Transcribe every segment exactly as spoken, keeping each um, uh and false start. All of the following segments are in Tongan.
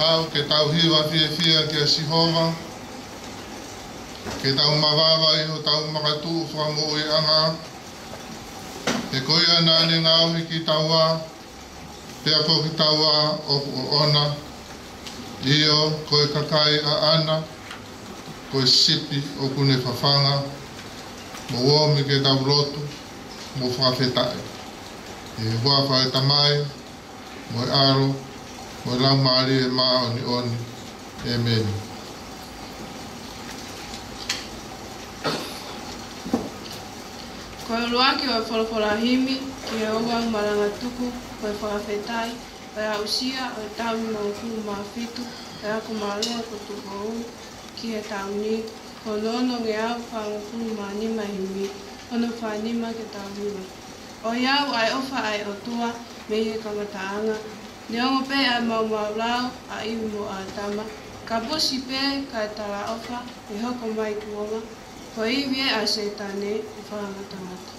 Au ke tau hiva fiefia kia Sihova, ke tau mavava ʻi hotau makatuʻu fakamoʻuiʻanga, he ko ia naʻa ne ngaohi kitaua, pea ko kitaua ʻoku ʻoʻona, ʻio, ko e kakai ʻaʻana, ko e sipi ʻoku ne fafanga. Mou omi ke tau lotu mo fakafetaʻi. ʻI he huafa ʻo e Tamai, mo e ʻAlo, mo e Laumālie Māʻoniʻoni. ʻEmeni. Ko e ʻuluaki ʻo e folofola himi ki he ʻOtua ʻoku malanga tuku, ko e fakafetaʻi, ko e aʻusia ʻo e taʻu nimangofulu mā fitu ʻo e ako māʻolunga ko Tupou ki he taʻu ni, ko hono onongeau fāngofulu mā nima himi, ono fā nima ki he taʻu hiva. ʻOiauē ʻa e ʻofa ʻa e ʻOtua mei he kamataʻanga, neongo pē ʻa e maumau lao ʻa ʻIvi mo ʻĀtama, ka pusi pē kae talaʻofa ʻe hoko mai kuonga, ko e ivi ē ʻa Sētane ʻoku fakangatangata.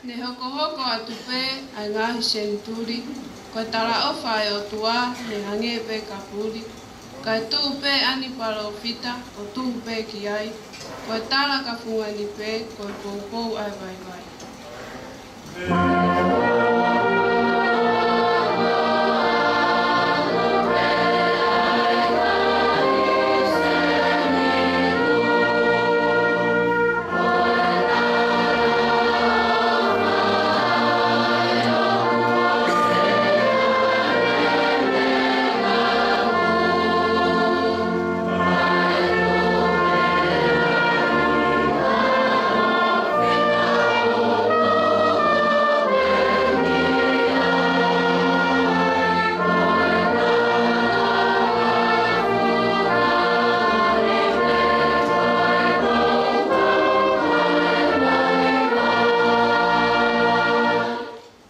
Ne hokohoko atu pē ʻa e ngaahi senituli, ko e talaʻofa ʻa e ʻOtua ne hangē pē kapuli, kae tuʻu pē ʻa e palōfita ʻo tuhu pē ki ai, ko e tala ka fungani pē, ko e poupou ʻa e vaivai.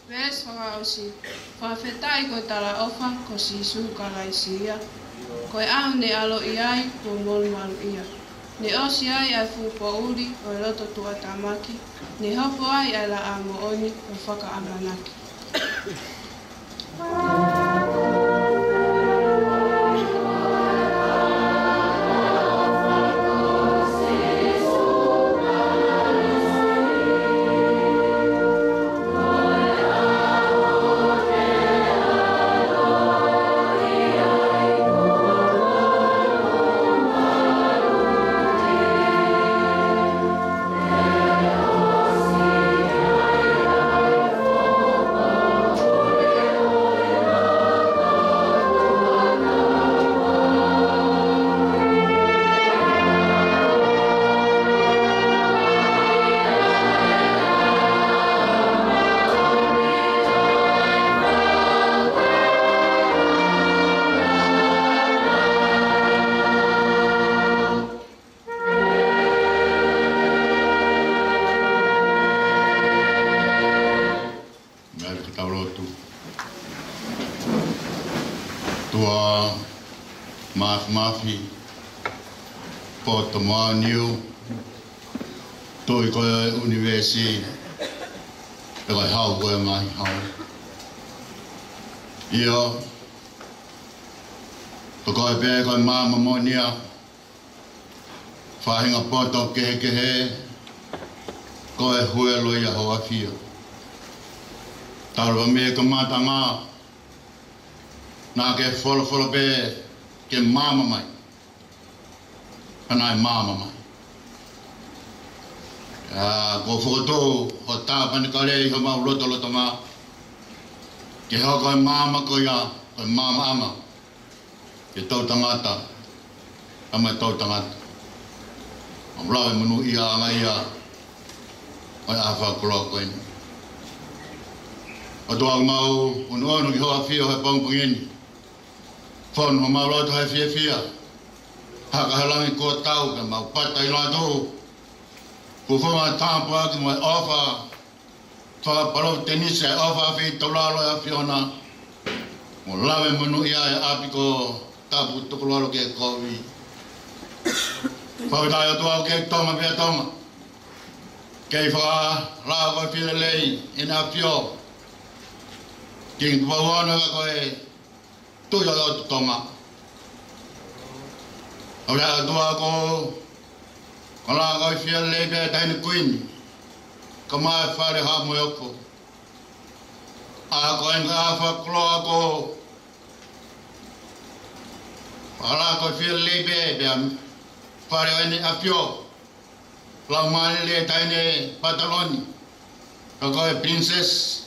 Veesi fakaʻosi. Fakafetaʻi ko e talaʻofa ko Sīsū Kalaisi ia, ko e ʻaho ne ʻaloʻi ai kuo molumalu ia, ne ʻosi ai ʻa e fuʻu poʻuli ʻo e loto tuʻutāmaki, ne hopo ai ʻa e laʻā moʻoni ʻo e fakaʻamanaki. Mea ke tau lotu. ʻOtua Māfimafi, poto mo aoniu, Tuʻi ko e ʻunivēsi, pea ko e Hau ko e ngaahi hau. ʻIo, ko koe pē ko e maama moʻoni ia, faʻahinga poto kehekehe, ko e huelo ia hoʻo ʻafio. Talu mei he kamataʻanga, naʻa ke folofola pē ke maama mai, pea naʻe maama mai. ʻA, kuo fokotuʻu ʻo tāpanekale ʻi homau lotolotonga ke hoko e maama ko ia ko e maamaʻanga ki he toʻutangata, ʻa e toʻutangata. ʻOku mau lave monūʻia ʻanga ia ʻo e ʻaho fakakoloa ko eni. ʻOtua, ʻoku mau ʻunuʻunu ki hoʻo ʻafio he pongipongi ni. Fonu homau loto he fiefia. Haka he langi kuo tau ke mau pata ʻi loto. Kuo fonu e tāpuaki mo e ʻofa fakapalōvetenisi, ʻa e ʻofa fetaulaki ʻa e ʻAfiona, mo lave monūʻia e ʻapi ko Tapu Tukulolo ki he kovi. Fakafetaʻi ʻOtua ʻoku ke Tonga pea Tonga. Kei fakalao ko e fie lelei ʻEne ʻAfio ki he tuʻi ʻoku ʻofa ʻaki koe, Tuʻi ʻo e ʻOtu Tonga. ʻOku ʻi ai ʻOtua ko, ko e lao ko e fie lelei pē Taʻahine Kuini, kae ʻumaʻā e Fale Haʻa Moheofo. ʻA ko e ngaahi fakakoloa ko, ko e lao ko e fie lelei pē, pea Fale ʻEne ʻAfio, Laumālie Taʻahine Pataloni, ka ko e Princess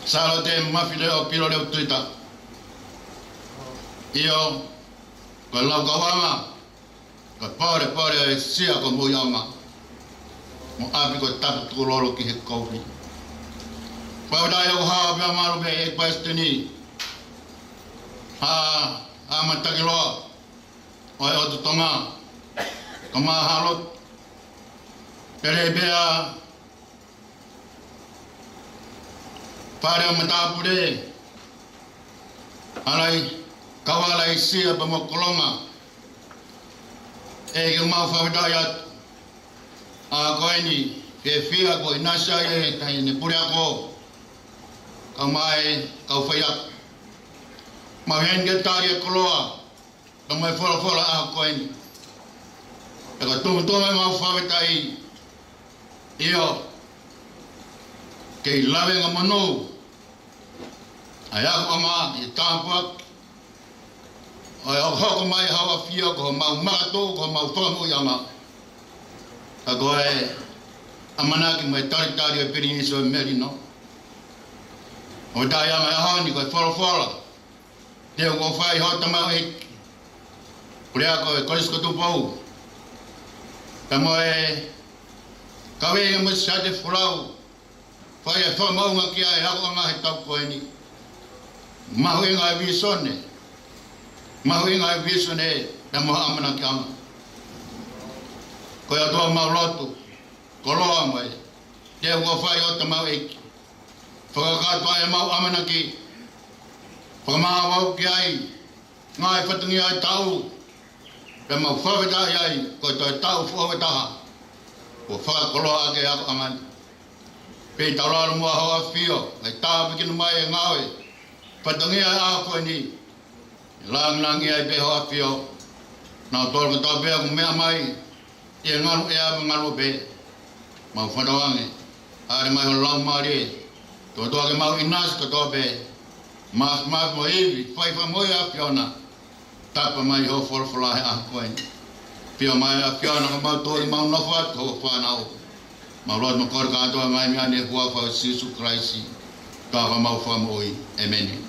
Sālote Mafileʻo Piloleʻo Tuita. ʻIo, ko e laukauʻanga, ko e polepole ʻo e sia ko Moʻuiʻanga, mo e ʻapi ko Tapu Tukulolo ki he kovi. Fakafetaʻi ʻoku hao pea malu pē ʻEiki Palesiteni ʻa, ʻa Matakiloa ʻo e ʻOtu Tonga, kae ʻumaʻā Haʻa Lotu, pele pea Fale ʻo e Matāpule, ʻa e Kau Alesia pea mo Kolonga. ʻEiki, ʻoku mau fakafetaʻi atu ʻa ko eni, fiefia kuo ʻinasi ai e Taʻahine Puleako, kae ʻumaʻā e kau faiako. Mau ʻi heni ke tali e koloa, pea mo e folofola ʻa ko eni. Pea ko e tumutumu ʻemau fakafetaʻi, ʻio, kei lavengamonū ʻa e akoʻanga ʻi he tāpuaki ʻo e ʻoku hoko mai ʻa hoʻo ʻAfio ko homau makatuʻu, ko homau fakamoʻuiʻanga. Ka ko e ʻamanaki mo e talitali ʻo e Pilinisi ʻo e Melino. ʻOku tali ange ʻa e ʻaho ni ko e folofola te u ʻofa ai hoʻo tamaioʻeiki, Puleako ʻo e Kolisi ko Tupou, pea mo e kaveinga mo e siate folau, fai e fakamaʻunga ki ai e akoʻanga he taʻu ko eni. Mahuʻinga e vīsone, mahuʻinga e vīsone, pea mo e ʻamanakiʻanga. Ko e ʻOtua, mau lotu, koloa mai, te u ʻofa ai hoʻo tamaioʻeiki. Fakakakato ʻemau ʻamanaki, fakamāvae ki ai ngaahi fatongia ʻo e taʻu, pea mau fakafetaʻi ai ko e toe taʻu foʻou ʻe taha kuo fakakoloa ʻaki e akoʻanga ni. Pea ʻi he taulalo muʻa hoʻo ʻAfio, ʻa e tāpuekina mai e ngāue, fatongia ʻo e ʻaho ko eni, ʻe langilangiʻia ai pē hoʻo ʻAfio. Naʻa tau tolonga tau pea ʻoku meʻa mai, ʻi he ngaluʻea mo e ngaluope. Mau fanongo ange, ʻalu mai ho Laumālie, tō tō ke mau ʻinasi kotoa pē, mafimafi mo ivi, fai fakamoʻui ʻa e ʻAfiona. Tapa mai hoʻo folofola he ʻaho ko eni. ʻAfio mai ʻAfiona, ka mau tō ʻi mau nofo atu hoʻo fānau. Mau lotu mo kole kātoa e ngaahi meʻa ni ʻi he huafa ʻo Sīsū Kalaisi, ko homau Fakamoʻui. ʻĒmeni.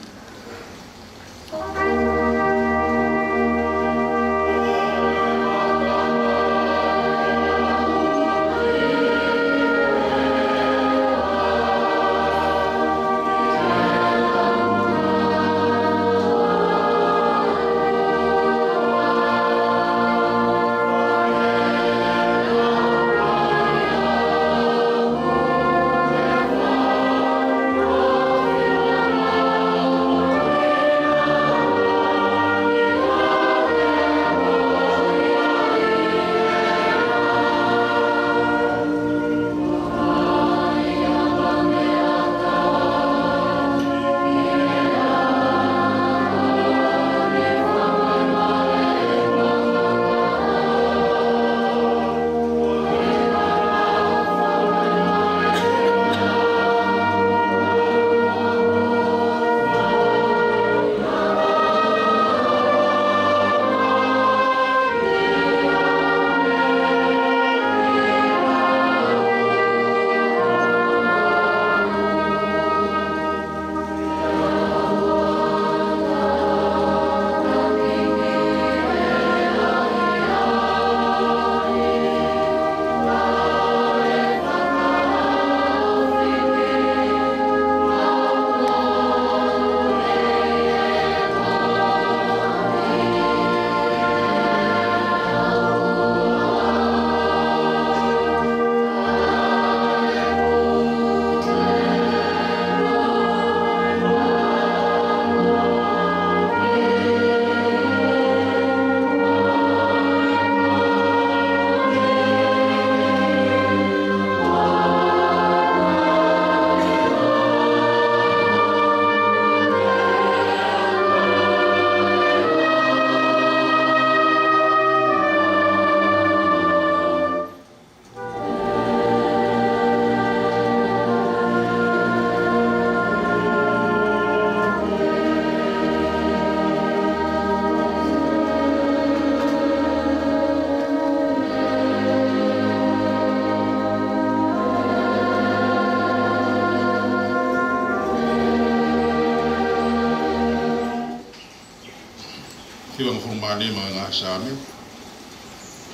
Mani ma ngaahi Saame,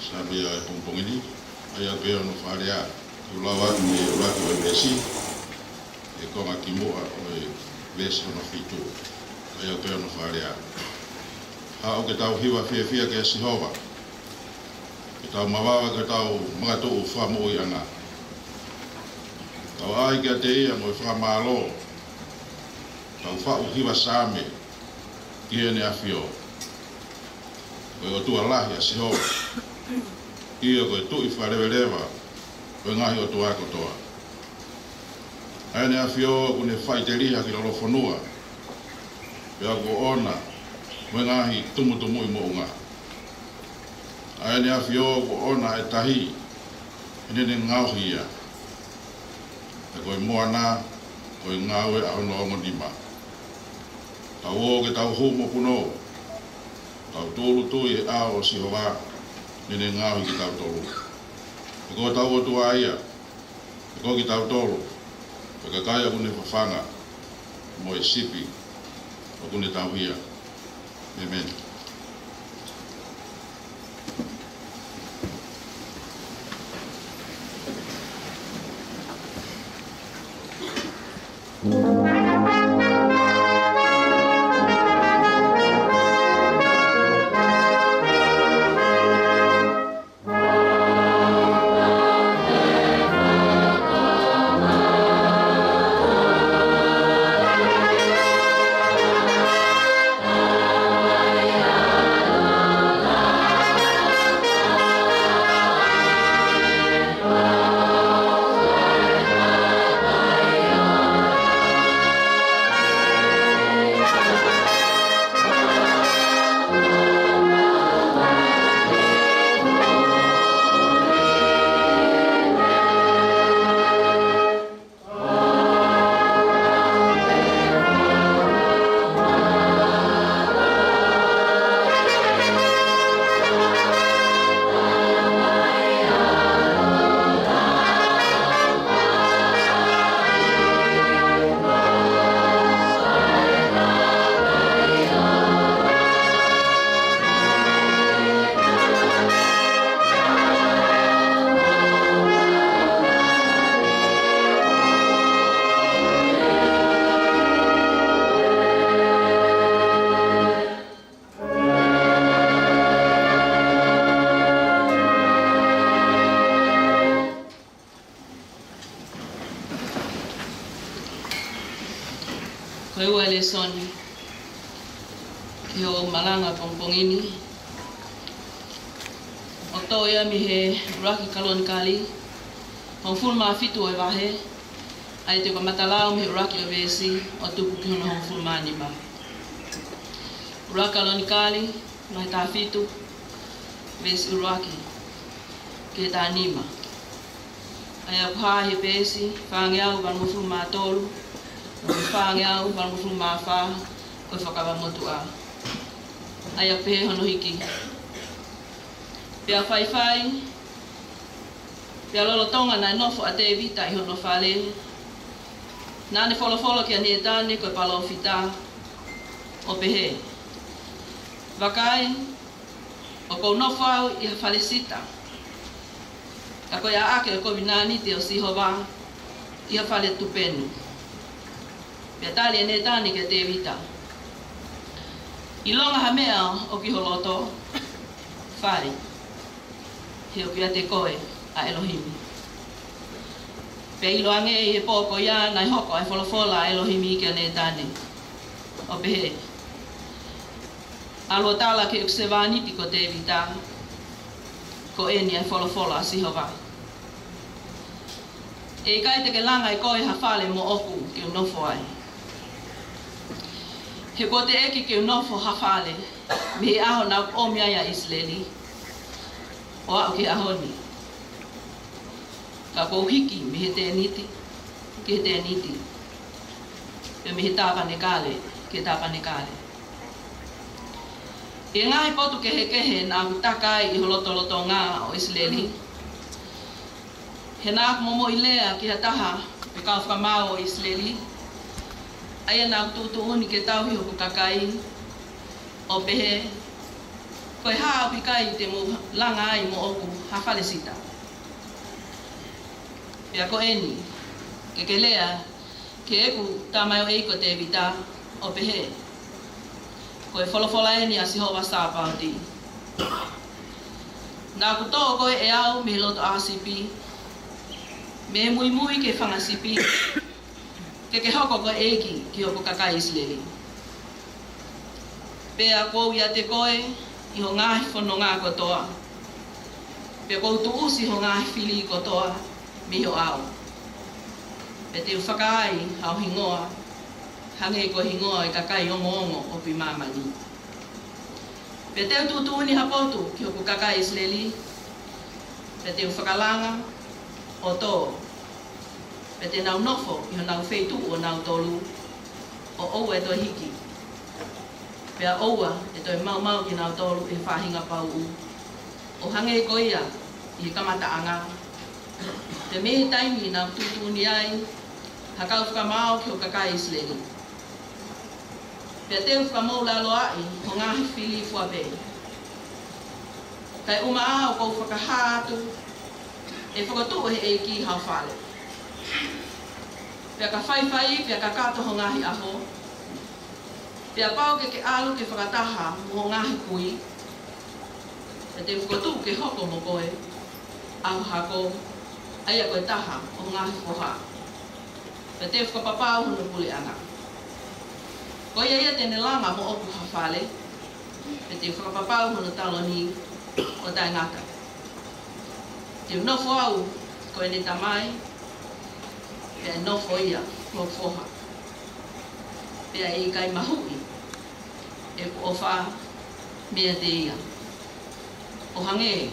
Saame ia ʻo e pongipongi ni, ʻa ia ʻoku pehē hono fakalea, ʻoku lau atu mei he ʻuluaki ʻo e veesi, ʻi he konga kimuʻa ʻo e veesi hono fitu, ʻa ia ʻoku pehē hono fakalea. Haʻu ke tau hiva fiefia kia Sihova, ke tau mavahe ki hotau makatuʻu fakamoʻuiʻanga. Tau ʻai kiate ia mo e fakamālō, tau faʻu hiva saame ki heʻene ʻafio. Ko e ʻOtua lahi ʻa Sihova, ʻio ko e Tuʻi fakaleveleva ʻo e ngaahi ʻotua kotoa. ʻA ʻene ʻafio ʻoku ne faʻiteliha ki lolofonua, pea ʻoku ʻoʻona mo e ngaahi tumutumuʻi moʻunga. ʻA ʻene ʻafio ʻoku ʻoʻona ʻa e tahi heʻene ngaohi ia, pea ko e moana ko e ngāue ʻa hono ongo nima. Tau ō ke tau hū mo punou, tau tūʻulutui he ʻao ʻo Sihova, heʻene ngaohi kitautolu. He ko hotau ʻOtua ia, he ko kitautolu, ko e kakai ʻoku ne fafanga, mo e sipi ʻoku ne tauhi ia. ʻĒmeni. Ko e ua e lēsoni ki hoʻo malanga pongipongi ni, ʻoku toʻo ia mei he ʻuluaki Kalonikali, hongofulu mā fitu ʻo e vahe, ʻa ia te u kamata lau mei he ʻuluaki ʻo e veesi ʻo tuku ki hono hongofulu mā nima. ʻUluaki Kalonikali, vahe taha fitu, veesi ʻuluaki ki he taha nima. ʻA ia ʻoku hā he peesi fāngeau valungofulu mā tolu, mo e fāngeau valungofulu mā fā ʻo e Fuakava Motuʻa. ʻA ia ʻoku pehē hono hiki. Pea faifai, pea lolotonga naʻe nofo ʻa Tēvita ʻi hono fale, naʻa ne folofola kia Nētane ko e palōfita, ʻo pehē, Vakai, ʻoku ou nofo au ʻi ha fale sita, ka ko e ʻaʻake ʻo e kovinānite ʻo Sihova ʻi ha fale tupenu. Pea tali ʻe Nētane kia Tēvita, ʻIlonga ha meʻa ʻoku ʻi ho loto, fai, he ʻoku ʻiate koe ʻa ʻElohimi. Pea ʻiloange ʻi he pō ko ia naʻe hoko ʻa e folofola ʻa ʻElohimi kia Nētane, ʻo pehē, ʻAlu ʻo tala ki heʻeku sevāniti ko Tēvita, ko eni ʻa e folofola ʻa Sihova. ʻE ʻikai te ke langa ʻe koe ha fale moʻoku ke u nofo ai. He kuo teʻeki ke u nofo ha fale, mei he ʻaho naʻa ku ʻomi ai ʻa ʻIsileli, ʻo aʻu ki he ʻaho ni. Ka kuo u hiki mei he tēniti ki he tēniti, pea mei he tāpanekale ki he tāpanekale. ʻI he ngaahi potu kehekehe naʻa ku taka ai ʻi ho lotolotonga ʻo ʻIsileli, he naʻa ku momoʻi lea ki ha taha mei he kau fakamaau ʻo ʻIsileli, ʻa ia naʻa ku tuʻutuʻuni ke tauhi hoku kakai, ʻo pehē, Ko e hā ʻoku ʻikai te mou langa ai moʻoku ha fale sita? Pea ko eni, ke ke lea ki heʻeku tamaioʻeiki ko Tēvita, ʻo pehē: Ko e folofola eni ʻa Sihova Sāpaoti: Naʻa ku toʻo koe ʻe au mei he lotoʻā sipi, mei he muimui ki he fanga sipi, ke ke hoko ko e ʻeiki ki hoku kakai ʻIsileli. Pea kuo u ʻiate koe ʻi ho ngaahi fononga kotoa, pea kuo u tuʻusi ho ngaahi fili kotoa mei ho ʻao. Pea te u fakaai hao hingoa hangē ko e hingoa ʻo e kakai ongoongo ʻoku ʻi māmani. Pea te u tuʻutuʻuni ha potu ki hoku kakai ʻIsileli, pea te u fakalanga ʻo tō. Pea te nau nofo ʻi honau feituʻu ʻonautolu, ʻo ʻoua ʻe toe hiki, pea ʻoua ʻe toe maumau kinautolu ʻe he faʻahinga pauʻu, ʻo hangē ko ia ʻi he kamataʻanga, pea mei he taimi naʻa ku tuʻutuʻuni ai ha kau fakamaau ki hoku kakai ʻIsileli. Pea te u fakamoʻulaloaʻi ho ngaahi fili fua pē. Kae ʻumaʻā ʻoku ou fakahā atu, ʻe fokotuʻu ʻe he ʻEiki hao fale. Pea ka faifai, pea kakato ho ngaahi ʻaho, pea pau ke ke ʻalu ke fakataha mo ho ngaahi kui, pea te u fokotuʻu ke hoko mo koe ʻa ho hako, ʻa ia ko e taha ʻo ho ngaahi foha. Pea te u fakapapau hono puleʻanga. Ko ia ia te ne langa moʻoku ha fale, pea te u fakapapau hono taloni ʻo taʻengata. Te u nofo au ko ʻene tamai, pea ʻe nofo ia ko hoku foha. Pea ʻe ʻikai mahuʻi ʻeku ʻofa meiate ia, ʻo hangē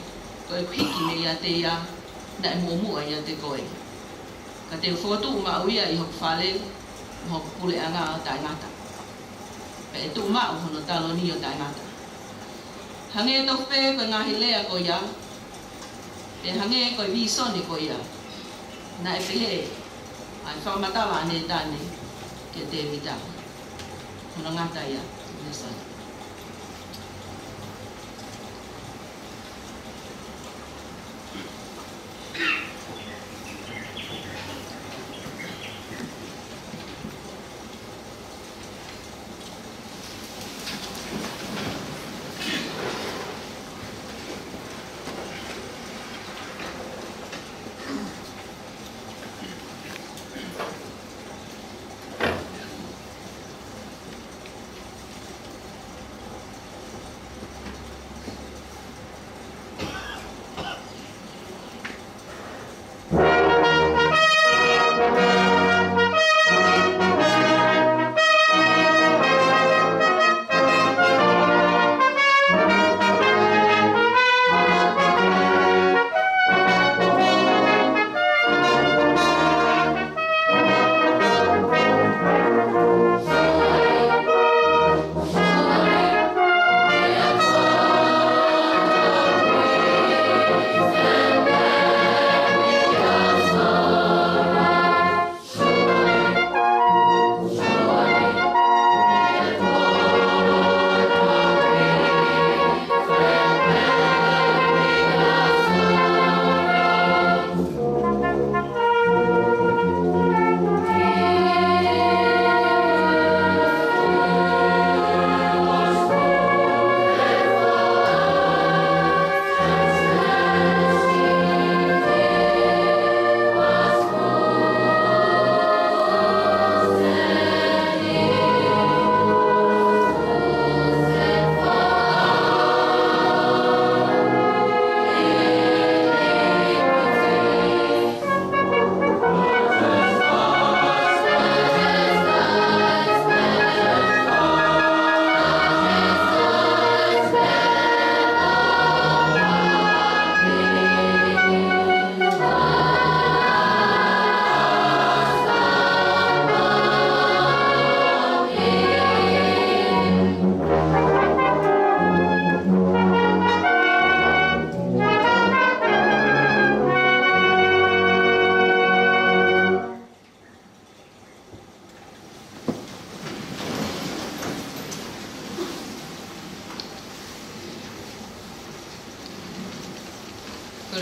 ko ʻeku hiki meiate ia naʻe muʻomuʻa ʻiate koe. Ka te u fokotuʻu maʻu ia ʻi hoku fale mo hoku puleʻanga ʻo taʻengata, pea ʻe tuʻu maʻu hono taloni ʻo taʻengata. Hangē tofu pē ko e ngaahi lea ko ia, pea hangē ko e vīsone ko ia naʻe pehē ʻa e fakamatala ʻa Nētane kia Tēvita. Hono ngata ia, vīsone.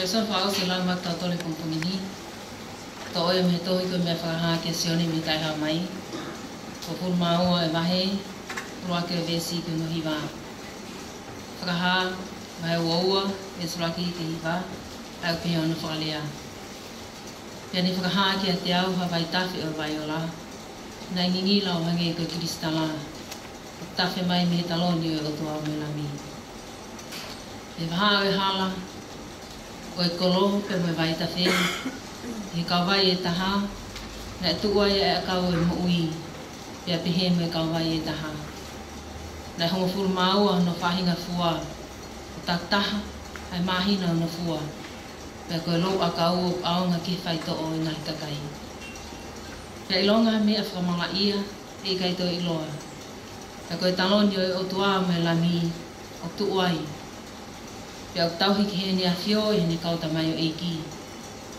Sio fakaʻosi e lau maʻatautolu he pongipongi ni. Toʻo ia mei he tohi ko e Meʻa Fakahā kia Sione mei he Taʻehāmai. Ko e hongofulu mā ua e vahe, ʻuluaki e veesi ki hono hiva. Fakahā, vahe ua ua, veesi ʻuluaki ki he hiva, ʻa ia ʻoku pehē hono fakalea. Pea ne fakahā kiate au ha vaitafe ʻo e vai ola, naʻe ngingila ʻo hangē ko e kilisitala, ʻoku tafe mai mei he taloni ʻo e ʻOtua mo e Lami. Pea vahaʻa ʻo e hala, ʻo e kolo pea mo e vaitafe, ʻi he kauvai ʻe taha, naʻe tuʻu ai ʻa e ʻakau ʻo e moʻui, pea pehē mo e kauvai ʻe taha. Naʻe hongofulu mā ua hono faʻahinga fua, ʻo takitaha ʻa e māhina hono fua, pea ko e lou ʻakau ʻoku ʻaonga ki he faitoʻo ʻo e ngaahi kakai. Pea ʻilonga ha meʻa fakamalaʻia, ʻe ʻikai toe ʻiloa. Pea ko e taloni ʻo e ʻOtua mo e Lami ʻoku tuʻu ai. Pea ʻoku tauhi ki heʻene ʻAfio ʻi heʻene kau tamaioʻeiki.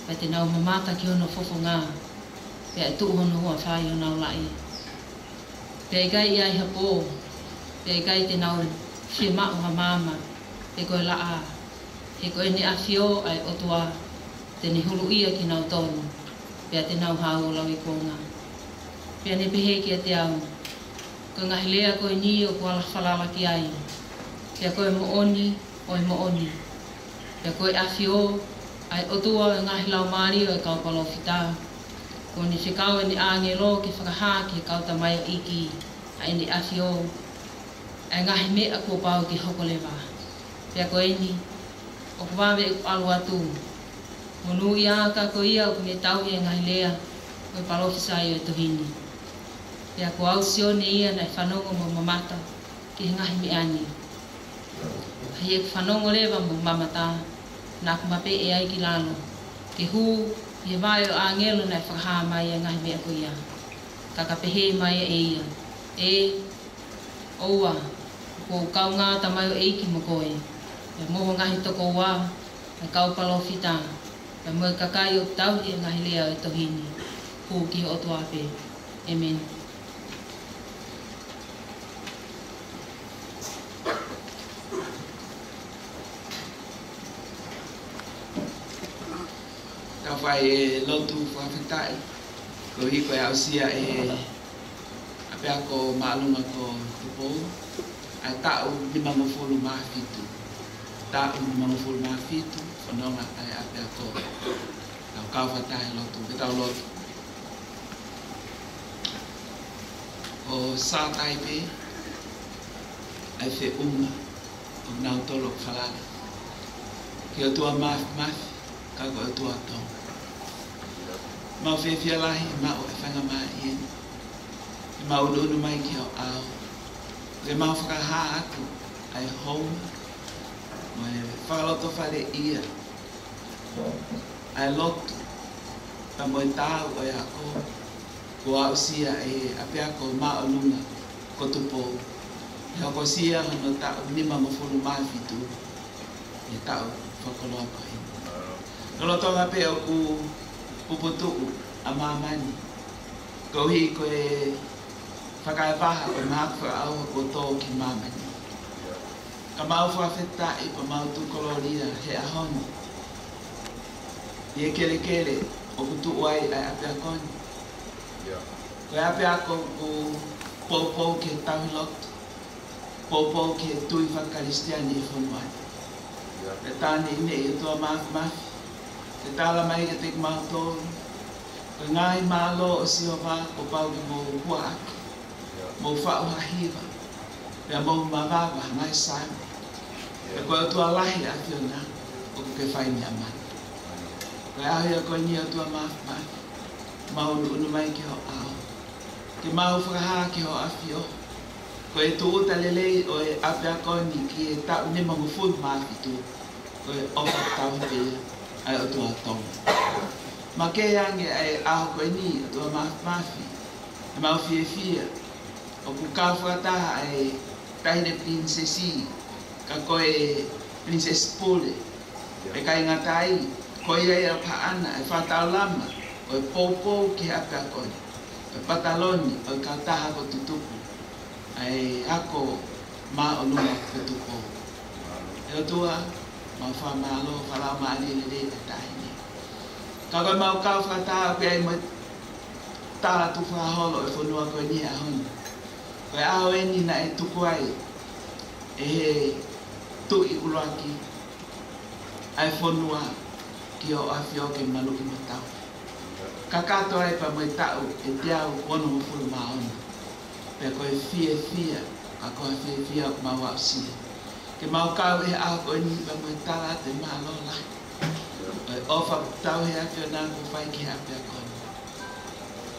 Pea te nau mamata ki hono fofonga, pea ʻe tuʻu hono huafa ʻi honau laʻi. Pea ʻe ʻikai ʻi ai ha pō, pea ʻe ʻikai te nau fiemaʻu ha maama, pe ko e laʻā, he ko ʻene ʻAfio ʻa e ʻOtua te ne huluʻia kinautolu, pea te nau haʻu ʻo lauikuonga. Pea ne pehē kiate au, Ko e ngaahi lea ko eni ʻoku ala falala ki ai, pea ko e moʻoni ʻo e moʻoni, pea ko e ʻAfio ʻa e ʻOtua ʻo e ngaahi laumālie ʻo e kau palōfita, kuo ne fekau ʻene ʻāngelo ke fakahā ki he kau tamaioʻeiki ʻa ʻene ʻAfio ʻa e ngaahi meʻa kuo pau ke hoko leva. Pea ko eni, ʻoku vave ʻeku ʻalu atu, monūʻia ā ka ko ia ʻoku ne tauhi ʻa e ngaahi lea ʻo e palōfisai ʻo e tohi ni. Pea ko au Sione ia naʻe fanongo mo mamata ki he ngaahi meʻa ni. ʻA ia ʻeku fanongo leva mo mamata, naʻa ku mapeʻe ai ki lalo, ke hū ʻi he vaʻe ʻo e ʻāngelo naʻe fakahā mai ʻa e ngaahi meʻa ko ia. Ka ka pehē mai ʻe ia, ʻE, ʻoua, ʻoku ou kaungā tamaioʻeiki mo koe, pea mo ho ngaahi tokoua, ʻa e kau palōfita, pea mo e kakai ʻoku tauhi ʻa e ngaahi lea ʻo e tohi ni, hū ki ho ʻOtua pē. ʻĒmeni. Tau fai e lotu fakafetaʻi, koeʻuhi ko e aʻusia ʻe he ʻApiako Māʻolunga ko Tupou ʻa e taʻu nimangofulu mā fitu. Taʻu nimangofulu mā fitu, fononga ʻa e ʻapiako. Tau kau fakataha he lotu, ke tau lotu. ʻOku sai pē ʻa e feʻunga ʻo kinautolu ʻoku falala ki he ʻOtua Māfimafi, ka ko e ʻOtua Tonga. Mau fiefia lahi, mau ʻi he faingamālie ni, ke mau ʻunuʻunu mai ki ho ʻao, ke mau fakahā atu ʻa e hounga mo e fakalotofaleʻia ʻa e lotu, pea mo e taau ʻo e ako kuo aʻusia ʻe he ʻApiako Māʻolunga ko Tupou, ʻi he hokosia hono taʻu nimangofulu mā fitu ʻi he taʻu fakakoloa ko eni. Lolotonga pē ʻoku puputuʻu ʻa māmani, koeʻuhi ko e fakaepaha ʻo e mahaki fakaʻauha kuo tō ki māmani. Ka mau fakafetaʻi pea mau tuʻu kolōlia he ʻaho ni ʻi he kelekele ʻoku tuʻu ai ʻa e ʻapiako ni. Ko e ʻapiako ʻoku poupou ki he tauhi lotu, poupou ki he tui fakakalisitiane ʻi he fonua ni. Pea tā neʻineʻi ʻOtua Māfimafi ke tala mai kiate kimautolu, ko e ngaahi mālō ʻo Sihova kuo pau ke mou huaʻaki, mou faʻu ha hiva, pea mou mavava ha ngaahi saame. Pea ko e ʻOtua lahi ʻa e ʻAfiona ʻoku ke fai meʻa mai. Ko e ʻaho ia ko eni ʻOtua Māfimafi, mau ʻunuʻunu mai ki ho ʻao, ke mau fakahā ki ho ʻAfio, ko e tūʻuta lelei ʻo e ʻapiako ni ki he taʻu nimangofulu mā fitu, ko e ʻofa tauhi pē ia ʻa e ʻOtua Tonga. Makehe ange ʻa e ʻaho ko eni ʻOtua Māfimafi, ʻe mau fiefia ʻoku kau fakataha ʻa e Taʻahine Pilinisesi, ka ko e Pilinisesi Pule. Pea ʻikai ngata ai, ko ia ia ʻoku haʻana ʻa e fakataulama ʻo e poupou ki he ʻapiako ni, ʻo e pataloni ʻo e kautaha ko Tutupu, ʻa e Ako Māʻolunga ko Tupou. ʻE ʻOtua, Mau fakamālō, fakalaumālie lelei ʻa e taʻahine. Ka ko e mau kau fakataha pē ai mo e tala tukufakaholo ʻo e fonua ko eni he ʻaho ni. Ko e ʻaho eni naʻe tuku ai ʻe he Tuʻi ʻUluaki ʻa e fonua ki Hoʻo ʻAfio ke maluʻi mo tauhi. Kakato ai pea mo e taʻu ʻe teau onongofulu mā ono. Pea ko e fiefia, ka ko ha fiefia ʻoku mau aʻusia. Ke mau kau he ʻaho ko eni pea mo e tala atu e mālō lahi ʻo e ʻofa kuo tauhi ʻe he ʻAfiona kuo fai ki he ʻapiako ni.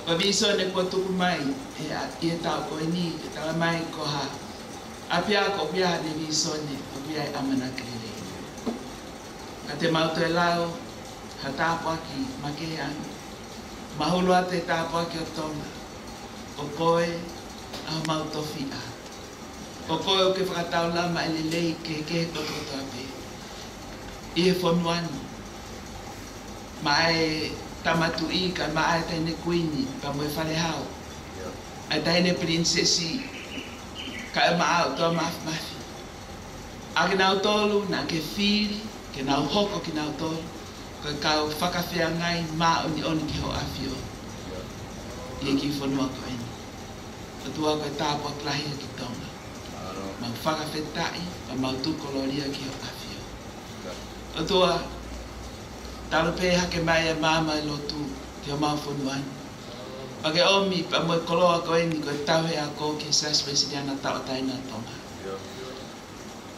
Ko e vīsone kuo tuku mai he ʻa-, ʻi he taʻu ko eni, ke tala mai ko ha ʻapiako ʻoku ʻi ai haʻane vīsone, ʻoku ʻi ai e ʻamanaki lelei. Ka te mau toe lau ha tāpuaki makehe ange. Mahulu atu e tāpuaki ʻo Tonga. Ko koe ʻa homau tofiʻa. Ko koe ʻoku ke fakataulama e lelei kehekehe kotoa pē ʻi he fonua ni. Maʻa e Tama Tuʻi kae maʻa e Taʻahine Kuini pea mo e Falehau. ʻA e Taʻahine Pilinisesi kae maʻa ʻOtua Mafimafi. ʻA kinautolu naʻa ke fili ke nau hoko kinautolu ko e kau fakafeangai māʻoniʻoni ki Hoʻo ʻAfio ʻi he kiʻi fonua ko eni. ʻOtua, ko e tāpuaki lahi ia ki Tonga. Mau fakafetaʻi, pea mau tukulōlia ki Hoʻo ʻAfio. ʻOtua, talu pē hake mai e maama e lotu ki homau fonua ni, pea ke ʻomi pea mo e koloa ko eni ko e tauhi ako ki he Siasi Uēsiliana Tauʻatāina ʻo Tonga.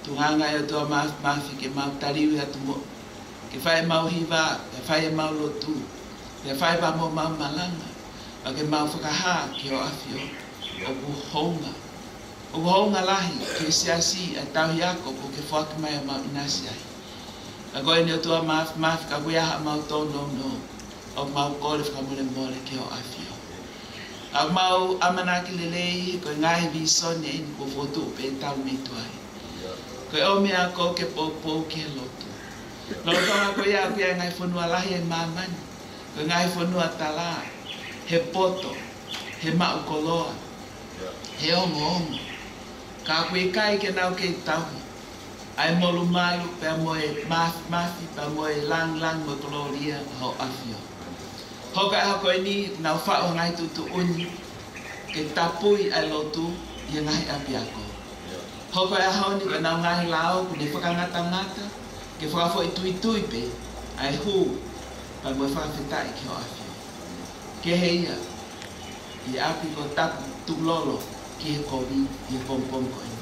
Tuʻunga ʻe ʻOtua Mafimafi ke mau taliui atu mo, ke fai ʻemau hiva, ke fai ʻemau lotu, ke fai pea mo ʻemau malanga, pea ke mau fakahā ki Hoʻo ʻAfio ʻoku hounga, ʻoku hounga lahi ki he siasi ʻa e tauhi ako kuo ke foaki mai ʻo mau ʻinasi ai. Ka ko eni ʻOtua Mafimafi, ka ʻoku ʻi ai haʻamau tōnounou, ʻoku mau kole fakamolemole ki Hoʻo ʻAfio. ʻOku mau ʻamanaki lelei ko e ngaahi vīsone eni kuo fokotuʻu pē talu mei tuai. Ko e ʻomi e ako ke poupou ki he lotu. Lolotonga ko ia ʻoku ʻi ai e ngaahi fonua lahi ʻi māmani, ko e ngaahi fonua tala, he poto, he maʻu koloa, he ongoongo. Ka ʻoku ʻikai ke nau kei tauhi ʻa e molumalu pea mo e mafimafi pea mo e lāngilangi mo e kolōlia ʻo Hoʻo ʻAfio. Hoko e ʻaho ko eni, nau faʻu ha ngaahi tuʻutuʻuni ke tapui ʻa e lotu ʻi he ngaahi ʻapiako. Hoko e ʻaho ni ko ʻenau ngaahi lao kuo ne fakangatangata ke fakafoʻituitui pē ʻa e hū pea mo e fakafetaʻi ki Hoʻo ʻAfio. Kehe ia ʻi he ʻapi ko Tapu Tukulolo ki he kovi ʻi he pongipongi ko eni.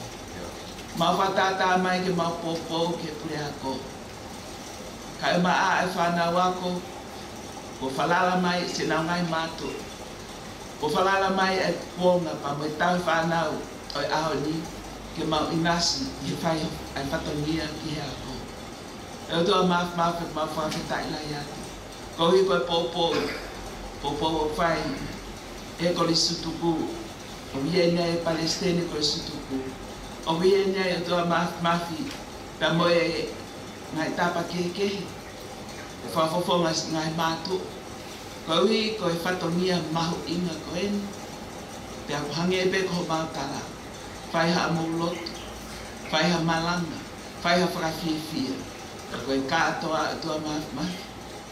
Mau fakatātā mai ke mau poupou ki he puleako. Kae ʻumaʻā e fānau ako, kuo falala mai siʻenau ngaahi mātuʻa. Kuo falala mai e kuonga pea mo e tauhi fānau ʻo e ʻaho ni ke mau ʻinasi ʻi he fai ʻa e fatongia ki he ako. ʻE ʻOtua Mafimafi, mau fakafetaʻi lahi atu. Koeʻuhi ko e poupou, poupou ʻoku fai ʻe he Kolisi Tutuku. ʻOku ʻi heni ʻa e Palesiteni Kolisi Tutuku. ʻOku ʻi heni ʻa e ʻOtua Mafimafi, pea mo e ngaahi tapa kehekehe. ʻE fakafofonga siʻi ngaahi mātuʻa. Koeʻuhi ko e fatongia mahuʻinga ko eni. Pea ʻoku hangē pē ko homau tala. Fai haʻamou lotu. Fai ha malanga. Fai ha fakafiefia. Ko e kātoa ʻOtua Mafimafi.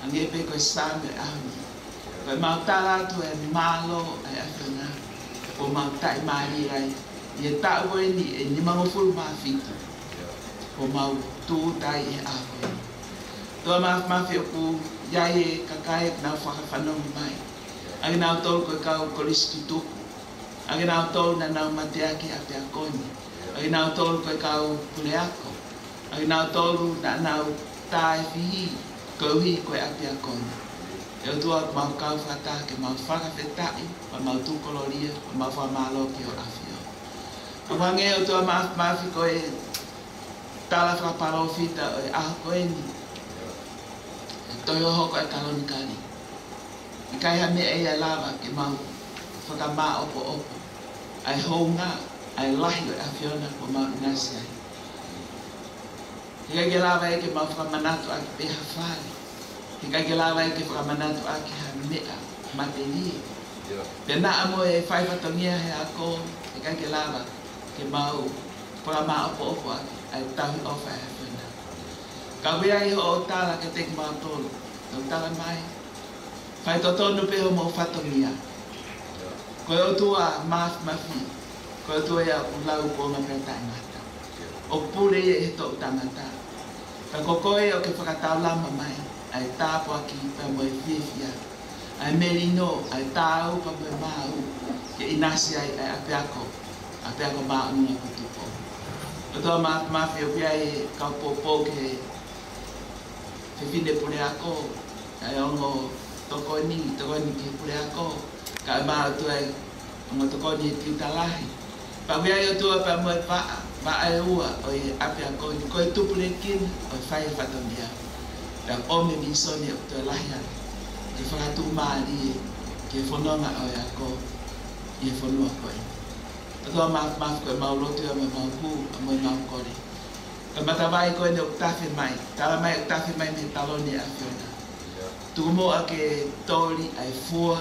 Hangē pē ko e Saame ʻo e ʻaho ni. Ko ʻemau tala atu e mālō ʻa e ʻAfiona. Kuo mau taʻimālie ai ʻi he taʻu ko eni ʻe nimangofulu mā fitu. Kuo mau tūʻuta ai he ʻaho ko eni. ʻOtua Mafimafi, ʻoku ʻi ai e kakai ʻoku nau fakafanongo mai. ʻA kinautolu ko e kau Kolisi Tutuku. ʻA kinautolu naʻa nau mateaki he ʻapiako ni. ʻA kinautolu ko e kau puleako. ʻA kinautolu naʻa nau tā e fihi koeʻuhi ko e ʻapiako ni. ʻE ʻOtua, mau kau fakataha ke mau fakafetaʻi, pea mau tukulōlia, pea mau fakamālō ki Hoʻo ʻAfio. ʻOku hangē ʻOtua Mafimafi ko e tala fakapalōfita ʻo e ʻaho ko eni. ʻE toe hohoko e kalonikali. ʻIkai ha meʻa ia ʻe lava ke mau fakamāʻopoʻopo ʻa e hounga, ʻa e lahi ʻo e ʻAfiona kuo mau ʻinasi ai. Heʻikai ke lava ia ke mau fakamanatu ʻaki pē ha fale. Heʻikai ke lava ia ke fakamanatu ʻaki ha meʻa matelie. Pea naʻa mo e fai fatongia he ako, heʻikai ke lava ke mau fakamāʻopoʻopo ʻaki ʻa e tauhi ʻofa ʻa e ʻAfiona. Ka ʻoku ʻi ai hoʻo tala kiate kimautolu, ʻoku tala mai, faitotonu pē hoʻomou fatongia. Ko e ʻOtua Māfimafi, ko e ʻOtua ia ʻoku lau kuonga pea taʻengata. ʻOku pule ia ʻi he toʻutangata. Ka ko koe ʻoku ke fakataulama mai ʻa e tāpuaki pea mo e fiefia, ʻa e melino, ʻa e taau pea mo e maau, ke ʻinasi ai ʻa e ʻapiako, ʻapiako māʻolunga ko Tupou. ʻOtua Māfimafi, ʻoku ʻi ai e kau poupou ki he fefine puleako, ʻa e ongo tokoni, tokoni ki he puleako, kae ʻumaʻā ʻOtua e ongo tokoni he tiuta lahi. Pea ʻoku ʻi ai ʻOtua pea mo e vaʻa, vaʻa ʻe ua ʻo e ʻapiako ni, ko e tupulekina ʻo e fai e fatongia. Pea ʻomi e vīsone ʻoku toe lahi ange, ke fakatuʻumālie ki he fononga ʻo e ako ʻi he fonua ko eni. ʻOtua Māfimafi, ko ʻemau lotu ia mo ʻemau hū, mo ʻemau kole. Ko e matavai ko eni ʻoku tafe mai, tala mai ʻoku tafe mai mei he taloni ʻa e ʻAfiona. Tuku muʻa ke toli ʻa e fua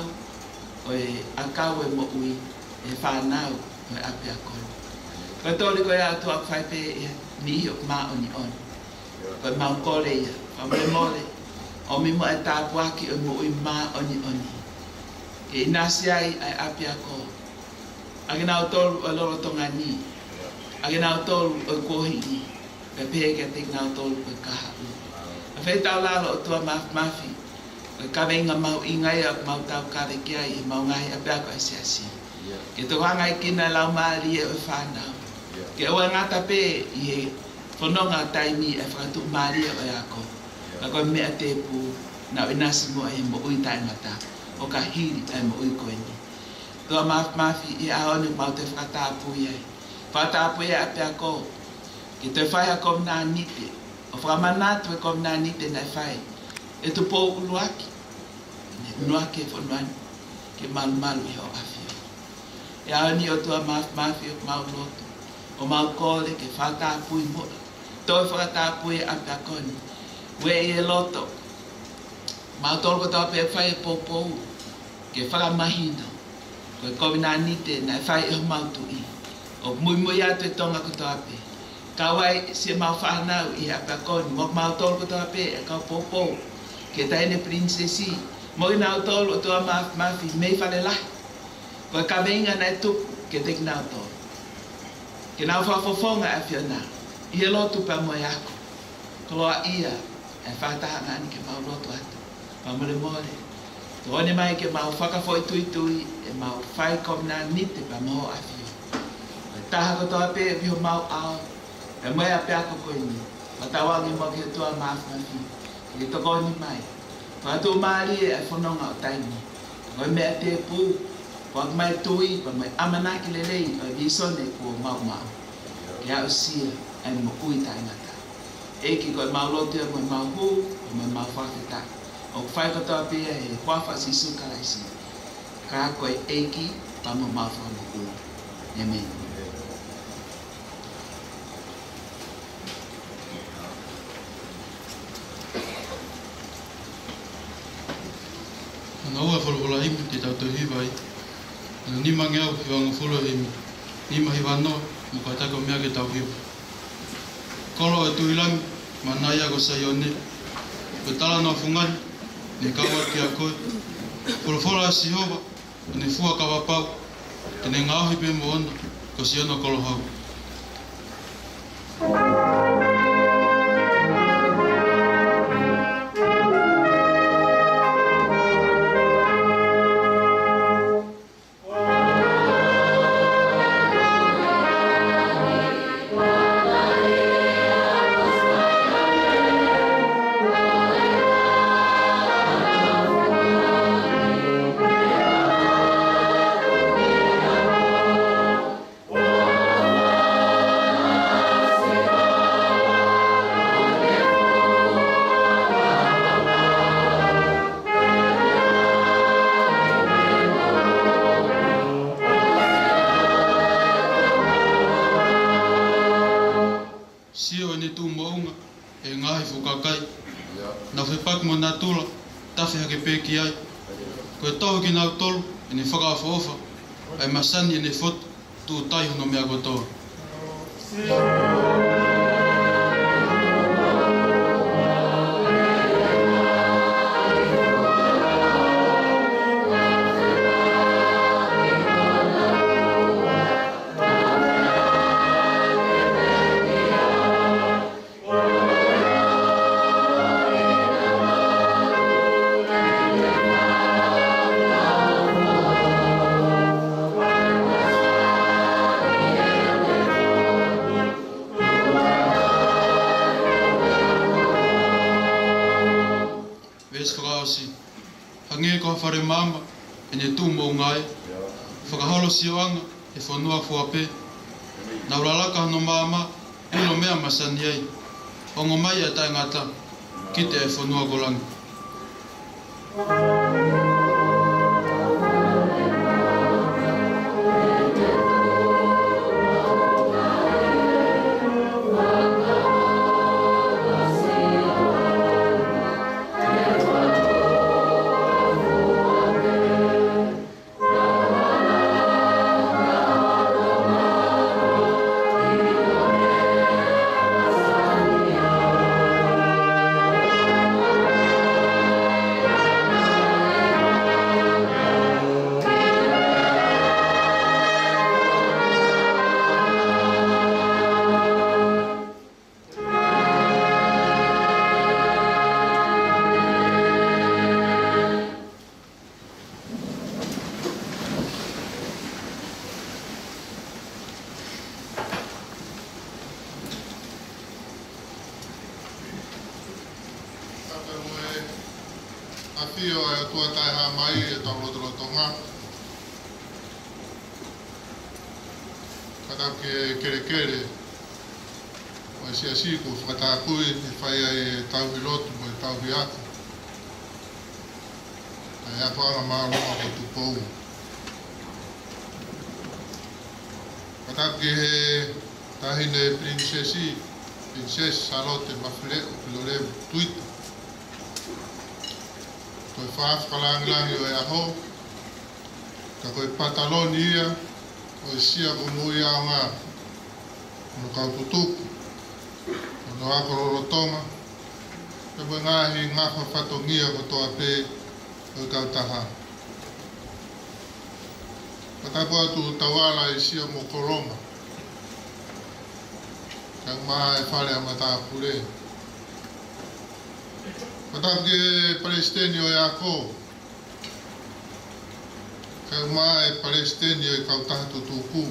ʻo e ʻakau ʻo e moʻui ʻi he fānau ʻo e ʻapiako ni. Ko e toli ko ia ʻOtua ʻoku fai pē ʻe he niʻihi ʻoku māʻoniʻoni. Ko ʻemau kole ia, fakamolemole, ʻomi muʻa e tāpuaki ʻo e moʻui māʻoniʻoni, ke ʻinasi ai ʻa e ʻapiako, ʻa kinautolu ʻo e lolotonga ni, ʻa kinautolu ʻo e kuohili, pea pehē kiate kinautolu ʻo e kahaʻu. ʻA e fetaulaki ʻOtua Māfimafi, ko e kaveinga mahuʻinga ia ʻoku mau tau kave ki ai ʻi heʻemau ngaahi ʻapiako ʻa e siasi. Ke tokangaʻi kinautolu ʻe he Laumālie ʻo e fānau. Ke ʻoua ʻe ngata pē ʻi he fononga ʻo taimi ʻa e fakatuʻumālie ʻo e ako, ka ko e meʻa tēpū, nau ʻinasi muʻa ʻi he moʻui taʻengata, ʻo ka hili ʻa e moʻui ko eni. ʻOtua Māfimafi, ʻi he ʻaho ni ʻoku mau toe fakatapui ai. Fakatapui ʻa e ʻapiako, ke toe fai ha kovinānite, ʻo fakamanatu e kovinānite naʻe fai ʻe Tupou ʻUluaki, ʻUluaki e fonua ni, ke malumalu ʻi hoʻo ʻAfio. ʻI he ʻaho ni ʻOtua Māfimafi, ʻoku mau lotu, ʻoku mau kole ke fakatapui muʻa, toe fakatapui e ʻapiako ni. Ueʻi e loto kimautolu kotoa pē ʻoku fai e poupou, ke fakamahino ko e kovinānite naʻe fai ʻe homau Tuʻi, ʻoku muimui atu e Tonga kotoa pē, kau ai siʻemau fānau ʻi he ʻapiako ni, mo kimautolu kotoa pē ʻa e kau poupou, ki he Taʻahine Pilinisesi, mo kinautolu ʻOtua Māfimafi mei Falelahi. Ko e kaveinga naʻe tuku kiate kinautolu, ke nau fakafofonga e ʻAfiona ʻi he lotu pea mo e ako. Koloaʻia e fakatahaʻanga ni, ke mau lotu atu. Fakamolemole, tokoni mai ke mau fakafoʻituitui ʻemau fai kovinānite pea mo hoʻo ʻAfio. Ko e taha kotoa pē ʻi homau ʻao, pea mo e ʻapiako ko eni, fakatauange muʻa ki he ʻOtua Māfimafi ke tokoni mai, fakatuʻumālie ʻa e fononga ʻo taimi. Ko e meʻa tēpū, foaki mai e tui pea mo e ʻamanaki lelei ʻo e vīsone kuo maumau, ke aʻusia ʻa e moʻui taʻengata. ʻEiki, ko ʻemau lotu ia mo ʻemau hū, mo ʻemau fakafetaʻi, ʻoku fai kotoa pē ia ʻi he huafa ʻo Sīsū Kalaisi, ka ko e ʻEiki pea mo homau Fakamoʻui. ʻĒmeni. Hono ua e folofola himi te tau toe hiva ai. Hono nimangeau hivangofulu e himi. Nima hiva noa, mo kātaki ʻo meʻa ke tau hiva. Kolo ʻo e Tuʻi Langi, manaia ko Saione, ko e talanoa fungani ne kau atu kiate koe. Folofola ʻa Sihova, ʻene fua kava pau, te ne ngaohi pē moʻona, ko siʻono kolo hau. Sio ʻene tuʻu moʻunga ʻi he ngaahi fuʻu kakai. Nau fepaki mo natula, tafe hake pē ki ai. Ko e tohi kinautolu ʻene fakaʻofoʻofa, ʻa e masani ʻene fotu, tuʻu tai hono meʻa kotoa. Fale maama, ʻene tuʻu moʻunga ē, fakaholo sioʻanga ʻi he fonua fua pē. Naʻa ku lalaka hono maama, ʻilo meʻa masani ai. Ongo mai ʻa e taʻengata, kite ʻa e fonua ko langi. Tapu mo e ʻafio ʻa e ʻOtua Taʻehāmai ʻi hotau lotolotonga. Fakatapu ki he kelekele ʻo e siasi kuo fakatapui ʻi he fai ʻa e tauhi lotu mo e tauhi ako ʻa e akoʻanga māʻolunga ko Tupou. Fakatapu ki he Taʻahine Pilinisesi, Pilinisesi Sālote Mafileʻo Pilolevu Tuita. Ko e fakaʻaho fakalāngilangi ʻo e ʻaho, ka ko e pataloni ia ʻo e Sia Kumuiaonga, hono kau tutuku, hono ako lolotonga, pea mo e ngaahi ngafa fatongia kotoa pē ʻo e kautaha. Fakatapu atu Tauala ʻi Sia mo Koloma, kae ʻumaʻā e fale ʻa matāpule. Fakatapu ki he palesiteni ʻo e ako, kae ʻumaʻā e palesiteni ʻo e kautaha tutuku,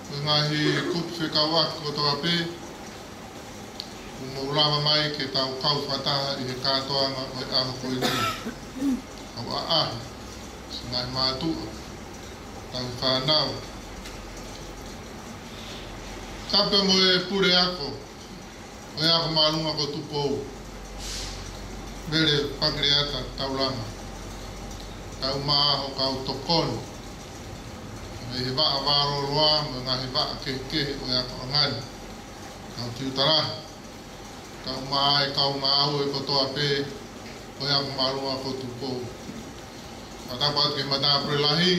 mo e ngaahi kupu fekauʻaki kotoa pē, kuo mou lava mai ke tau kau fakataha ʻi he kātoanga ʻo e ʻaho ko eni. Kau ʻaʻahi, siʻi ngaahi mātuʻa, tauhi fānau. Tapu mo e puleako ʻo e ako māʻolunga ko Tupou, Mele Pakileata Taulanga, kae ʻumaʻā ho kau tokoni, mei he vaʻa vālōloa mo e ngaahi vaʻa kehekehe ʻo e akoʻanga ni, kau tiuta lahi, kae ʻumaʻā e kau ngāue kotoa pē ʻo e ako māʻolunga ko Tupou. Fakatapu atu ki he matāpule lahi,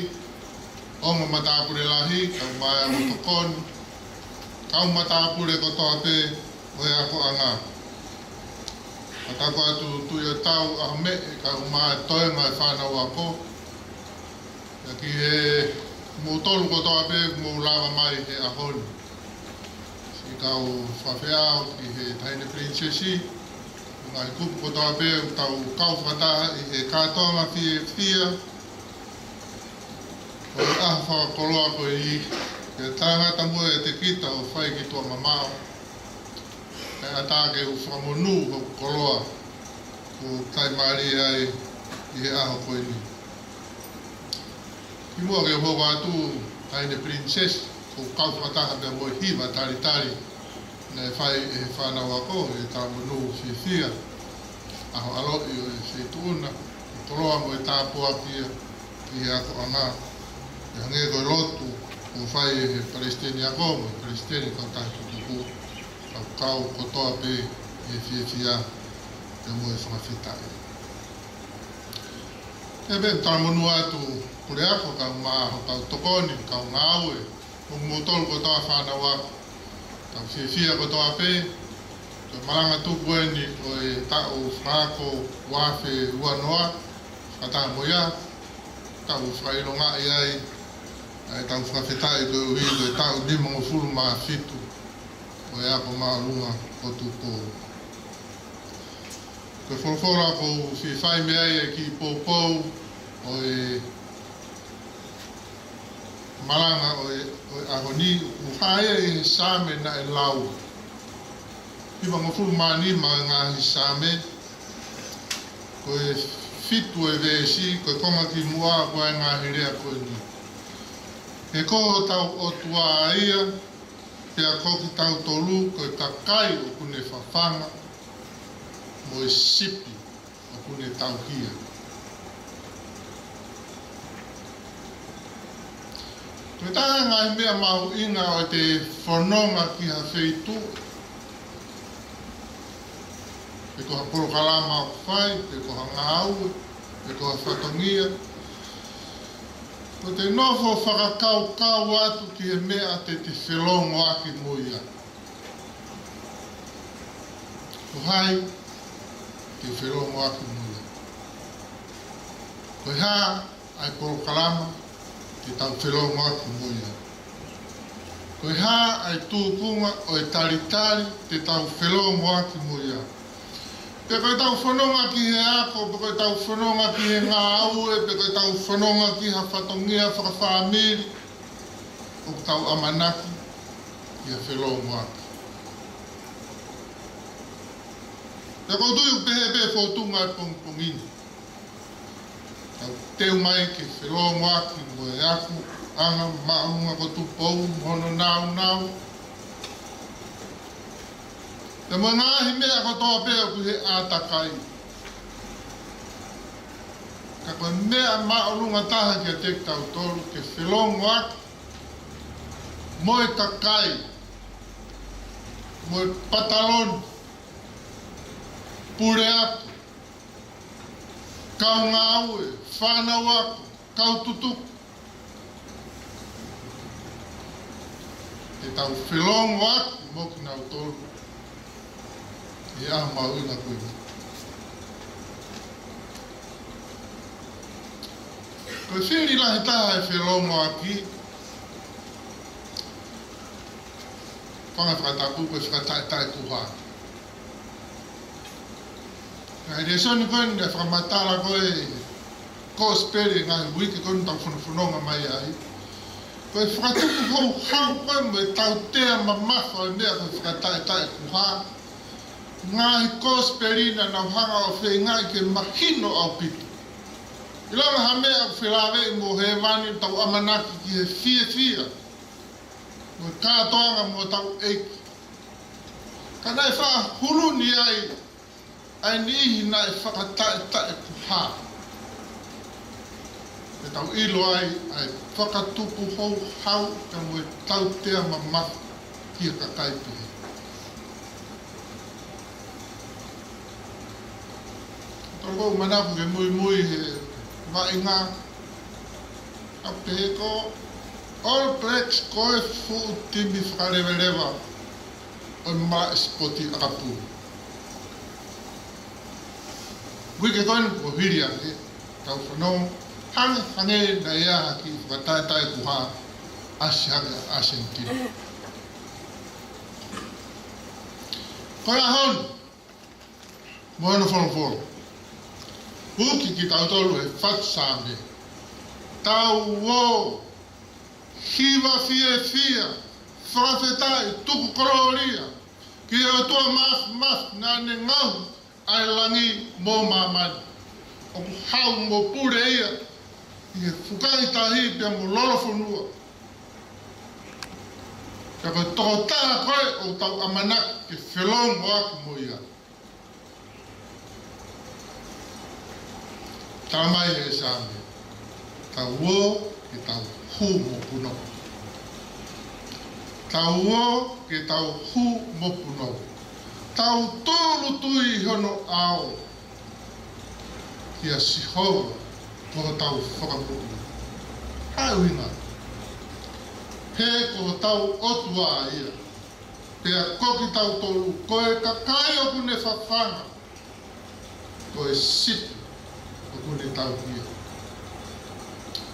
ongo matāpule lahi, kae ʻumaʻā e ongo tokoni, kau matāpule kotoa pē ʻo e akoʻanga. Fakatapu atu Tuʻi ʻo Tau, ʻAhomeʻe, kae ʻumaʻā e toenga e fānau ako. Pea ki he moutolu kotoa pē kuo mou lava mai he ʻaho ni. Siʻi kau fakafeʻao ki he Taʻahine Pilinisesi, ngaahi kupu kotoa pē ʻoku tau kau fakataha ʻi he kātoanga fiefia ʻo e ʻaho fakakoloa ko eni, ke tangata mo e te kita ʻo fai ki tuʻa mamaʻo, kae ʻatā ke u fakamonū hoku koloa kuo taʻimālie ai ʻi he ʻaho ko eni. Kimuʻa ke u hoko atu, Taʻahine Pilinisesi, ʻoku ou kau fakataha pea mo e hiva talitali naʻe fai ʻe he fānau ako, ʻi he talamonū fiefia ʻaho ʻaloʻi ʻo e feituʻu na, ʻo koloa mo e tāpuaki ia ki he akoʻanga. ʻE hangē ko e lotu kuo fai ʻe he palesiteni ako mo e palesiteni kautaha tutuku, kau kau kotoa pē ʻi he fiefia pea mo e fakafetaʻi. ʻE pea talamonū atu puleako kae ʻumaʻā ho kau tokoni, kau ngāue, mo moutolu kotoa fānau ako. Tau fiefia kotoa pē, ko e malanga tupu eni ʻo e taʻu fakaako ua afe ua noa, fakataha mo ia, tau fakaʻilongaʻi ai ʻa e tau fakafetaʻi koeʻuhi ko e taʻu nimangofulu mā fitu ʻo e ako māʻolunga ko Tupou. Ko e folofola ʻoku ou fie fai mei ai e kiʻi poupou ʻo e malanga ʻo e, ʻo e ʻaho ni, ʻoku hā ia ʻi he Saame naʻe lau. Nimangofulu mā nima ʻo e ngaahi Saame, ko e fitu e veesi, ko e konga ki muʻa ko e ngaahi lea ko eni. He ko hotau ʻOtua ia, pea ko kitautolu ko e kakai ʻoku ne fafanga, mo e sipi ʻoku ne tauhi ia. Ko e taha e ngaahi meʻa mahuʻinga ʻo ʻete fononga ki ha feituʻu, pe ko ha polokalama ʻoku fai, pe ko ha ngāue, pe ko ha fatongia, ko ʻete nofo fakakaukau atu ki he meʻa te te felōngoaki mo ia. Ko hai te felōngoaki mo ia? Ko e hā ʻa e polokalama te tau felōngoaki mo ia? Ko e hā ʻa e tūkunga ʻo e talitali te tau felōngoaki mo ia? Pe ko ʻetau fononga ki he ako, pe ko ʻetau fononga ki he ngāue, pe ko ʻetau fononga ki ha fatongia fakafāmili, ʻoku tau ʻamanaki ia felōngoaki. Pea ʻoku ou tui ʻoku pehē pē fōtunga e pongipongi ni. Tau teu mai ke felōngoaki mo e akuʻanga māʻolunga ko Tupou mo hono nāunau, pea mo e ngaahi meʻa kotoa pē ʻoku ʻi he ʻātakai. Ka ko e meʻa māʻolunga taha kiate kitautolu ke felōngoaki mo e kakai, mo e pataloni, puleako, kau ngāue, fānau ako, kau tutuku, ke tau felōngoaki mo kinautolu ʻi he ʻaho mahuʻinga ko eni. Ko e fili lahi taha e felōngoaki, ko e ngaahi fakatapu, ko e fakataʻetaʻekuha. Ngaahi lēsoni ko eni naʻe fakamatala ko ē ʻi he kosipeli ngaahi uike ko eni tau fonofononga mai ai. Ko e fakatupu houhau ko ē mo e tautea mamafa e meʻa ko e fakataʻetaʻekuha. Ngaahi kosipeli naʻa nau hanga ʻo feingaʻi ke mahino ʻaupito. ʻIlonga ha meʻa ʻoku felāveʻi mo hēvani, tau ʻamanaki ki he fiefia mo e kātoanga mo hotau ʻEiki. Ka naʻe faʻa huluni ai ʻa e niʻihi naʻe fakataʻetaʻekuha. Ke tau ʻilo ai ʻa e fakatupu houhau ka mo e tautea mamafa ki he kakai pehē. Tau ʻoku ou manako ke muimui he vaʻinga ʻa pehē ko All Blacks ko e fuʻu timi fakaleveleva ʻo e malaʻe sipoti ʻakapulu. Uike ko eni kuo hili ange, tau fanongo, hangē, hangē naʻe ʻi ai ha kiʻi fakataʻetaʻekuha ʻasi hake ʻa ʻAsenitini. Ko e ʻaho ni, mo hono folofola, ʻoku ʻi ai kitautolu he fatu Saame. Tau ō, hiva fiefia, fakafetaʻi, tuku kolōlia ki he ʻOtua Māfimafi naʻa ne ngaohi ʻa e langi mo māmani. ʻOku hau mo pule ia ʻi he fukahi tahi pea mo lolofonua. Pea ko e tokotaha ko ē ʻoku tau ʻamanaki ke felōngoaki mo ia. Talamai ʻe he Saame, tau ō ke tau hū mo punou. Tau ō ke tau hū mo punou. Tau tūʻulutui ʻi hono ʻao kia Sihova ko hotau Fakamoʻui. Hā e ʻuhinga? He ko hotau ʻOtua ia. Pea ko kitautolu, ko e kakai ʻoku ne fafanga, ko e sipi ʻoku ne tauhi ia.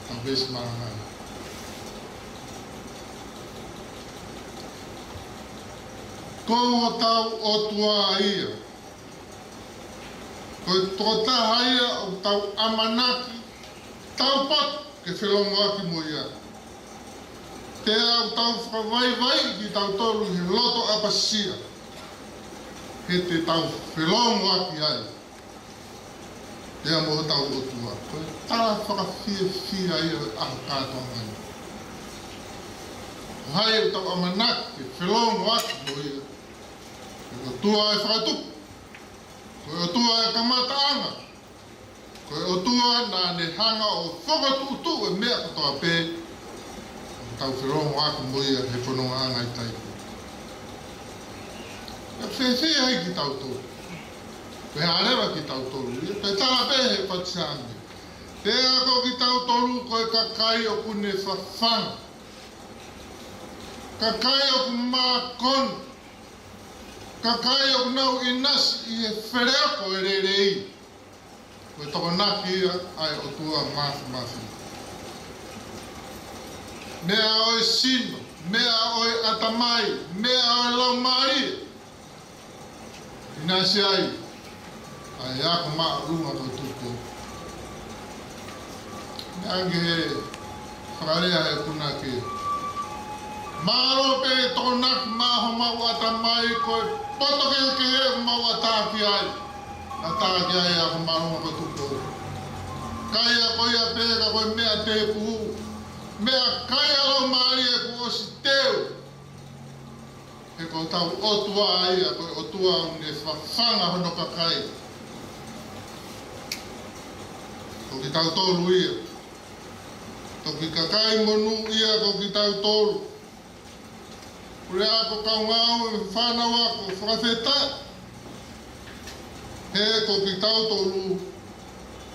Tau veesi malanga. Ko hotau ʻOtua ia. Ko e tokotaha ia ʻoku tau ʻamanaki, tau patu ke felōngoaki mo ia. Pea ʻoku tau fakavaivaiʻi kitautolu ʻi he loto ʻapasia, he te tau felōngoaki ai. Pea mo hotau ʻOtua. Ko e tala fakafiefia ia ʻo e ʻaho kātoanga ni. Ko hai ʻoku tau ʻamanaki ke felōngoaki mo ia? Ko e ʻOtua ʻo e fakatupu. Ko e ʻOtua ʻo e kamataʻanga. Ko e ʻOtua naʻa ne hanga ʻo fokotuʻutuʻu e meʻa kotoa pē. ʻOku tau felōngoaki mo ia he fonongaʻanga ʻi taimi. ʻOku fēfē ai kitautolu? Pe ʻe hā leva kitautolu ia? Pe tala pē he fatu Saame. Pea ko kitautolu ko e kakai ʻoku ne fafanga. Kakai ʻoku mākona. Kakai ʻoku nau ʻinasi ʻi he feleoko e lelei. Ko e tokonaki ia ʻa e ʻOtua Māfimafi. Meʻa ʻo e sino, meʻa ʻo e ʻatamai, meʻa ʻo e laumālie. ʻInasi ai ʻa e ako māʻolunga ko e Tupu. Meʻa ange he fakalea he punake. Mālō pē tokonaki maʻa homau ʻatamai ko e poto kehekehe ʻoku mau ʻatā ki ai. ʻAtā ki ai ʻa e ako māʻolunga ko e Tupu. Kai ʻa ko ia pē ka ko e meʻa tēpū. Meʻakai ʻa e laumālie kuo ʻosi teu. He ko hotau ʻOtua ia, ko e ʻOtua ʻoku ne fafanga hono kakai. Ko kitautolu ia. Toki kakai monū ia ko kitautolu. Puleako, kaungāue, fānau ako, fakafetaʻi. He ko kitautolu,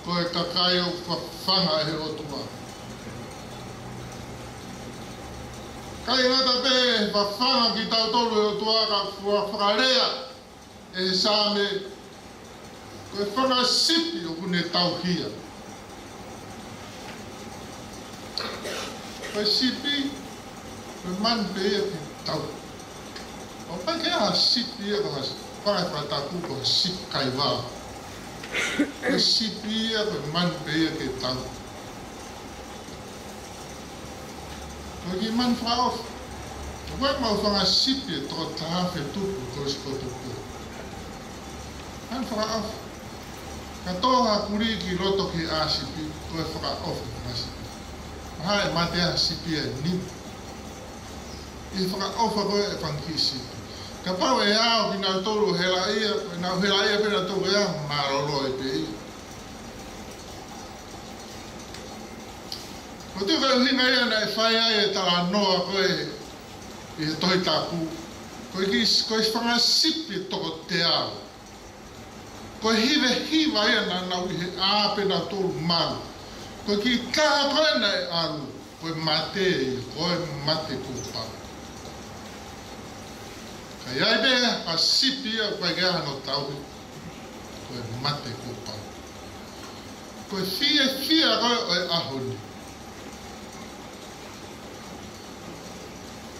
ko e kakai ʻoku fafanga ʻe he ʻOtua. ʻIkai ngata pē he fafanga kitautolu ʻe he ʻOtua ka ʻoku fakalea ʻe he Saame, ko e fanga sipi ʻoku ne tauhi ia. Ko e sipi, ko e manu pē ia ke tau. ʻOku ʻikai ke ʻi ai ha sipi ia ko ha, ko e fakatapu ko ha sipi kaivao. Ko e sipi ia ko e manu pē ia ke tau. Ko e kiʻi manu fakaʻofa. Ko e mau fanga sipi ʻe toko taha afe tupu ko e sipi tupu. Manu fakaʻofa. Ka tō ha kulī ki loto ki he ʻā sipi, ko e fakaʻofa fanga sipi. Mahalo ʻe mate ʻa e sipi ʻe nima. ʻI he fakaʻofa ko ē ʻa e fanga kiʻi sipi. Kapau ʻe ʻalu kinautolu ʻo helaʻia, ʻe nau helaʻia pē nautolu ʻe ʻalu mālōlō pē ia. Ko e tui ko e ʻuhinga ia naʻe fai ai e talanoa ko ē ʻi he Tohi Tapu. Ko e kiʻi, ko e fanga sipi toko teau. Ko e hivehiva ia naʻa nau ʻi he ʻā pē nautolu malu. Ko e kiʻi taha ko ē naʻe ʻalu, ko e mate ia, ko e mate kuo pau. Ka ʻi ai pē ha sipi ia ʻoku ʻikai ke ʻi ai hano tauhi, ko e mate kuo pau. Ko e fiefia ko ē ʻo e ʻaho ni.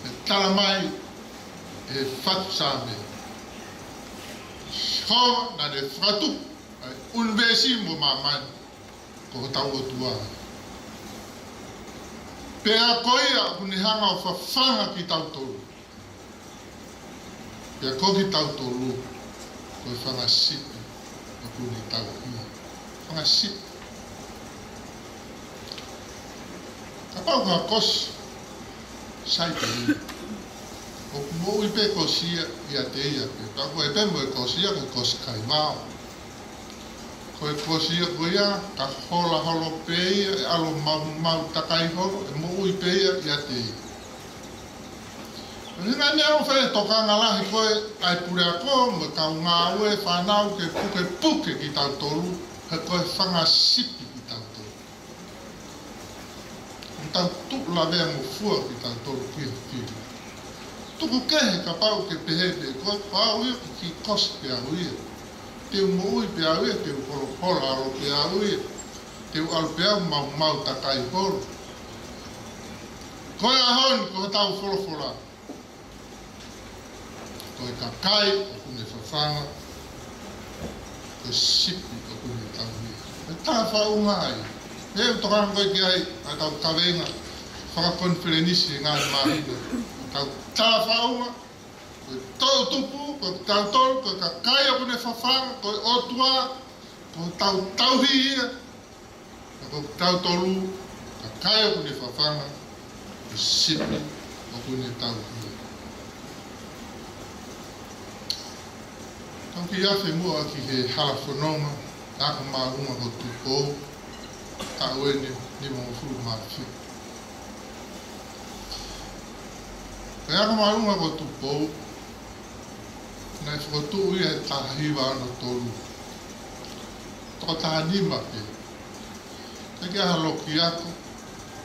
ʻE tala mai ʻe he fatu Saame, Sihova naʻa ne fakatupu ʻa e ʻunivēsi mo māmani, ko hotau ʻOtua. Pea ko ia ʻoku ne hanga ʻo fafanga kitautolu. Pea ko kitautolu, ko e fanga sipi ʻoku ne tauhi ia. Fanga sipi. Kapau ko ha kosi, sai pē ia. ʻOku moʻui pē kosi ia ʻiate ia pē. Ka ko e pē mo e kosi ia, ko e kosi kaivao. Ko e kosi ia ko ia, ka hola holo pē ia, ʻe ʻalu ʻo maumau takai holo, ʻe moʻui pē ia ʻiate ia. Ko e ʻuhinga ia ʻoku fai e tokanga lahi ko ē ʻa e puleako mo e kau ngāue fānau ke pukepuke kitautolu, he ko e fanga sipi kitautolu. ʻOku tau tuʻu lavea mo fua kitautolu ki he fili. Tuku kehe kapau ke pehē pē ko au ia, ko e kiʻi kosi pē au ia. Te u moʻui pē au ia, te u hola holo pē au ia. Te u ʻalu pē au maumau takai holo. Ko e ʻaho ni ko hotau folofola. Ko e kakai ʻoku ne fafanga, ko e sipi ʻoku ne tauhi. Ko e tala faʻunga ia. He ʻoku tokanga ko ē ki ai ʻa e kau kavenga fakakonifelenisi he ngaahi māhina. Ko e tala faʻunga, ko e toʻutupu, ko kitautolu, ko e kakai ʻoku ne fafanga, ko e ʻOtua, ʻo tau tauhi ia, ka ko kitautolu, kakai ʻoku ne fafanga, ko e sipi ʻoku ne tauhi. Tau kiʻi afe muʻa ki he hala fononga, Ako Māʻolunga ko Tupou, taʻu eni nimangofulu mā fitu. Ko e Ako Māʻolunga ko Tupou, naʻe fokotuʻu ia he taha hiva ono tolu. Toko taha nima pē. Teʻeki ai ha loki ako,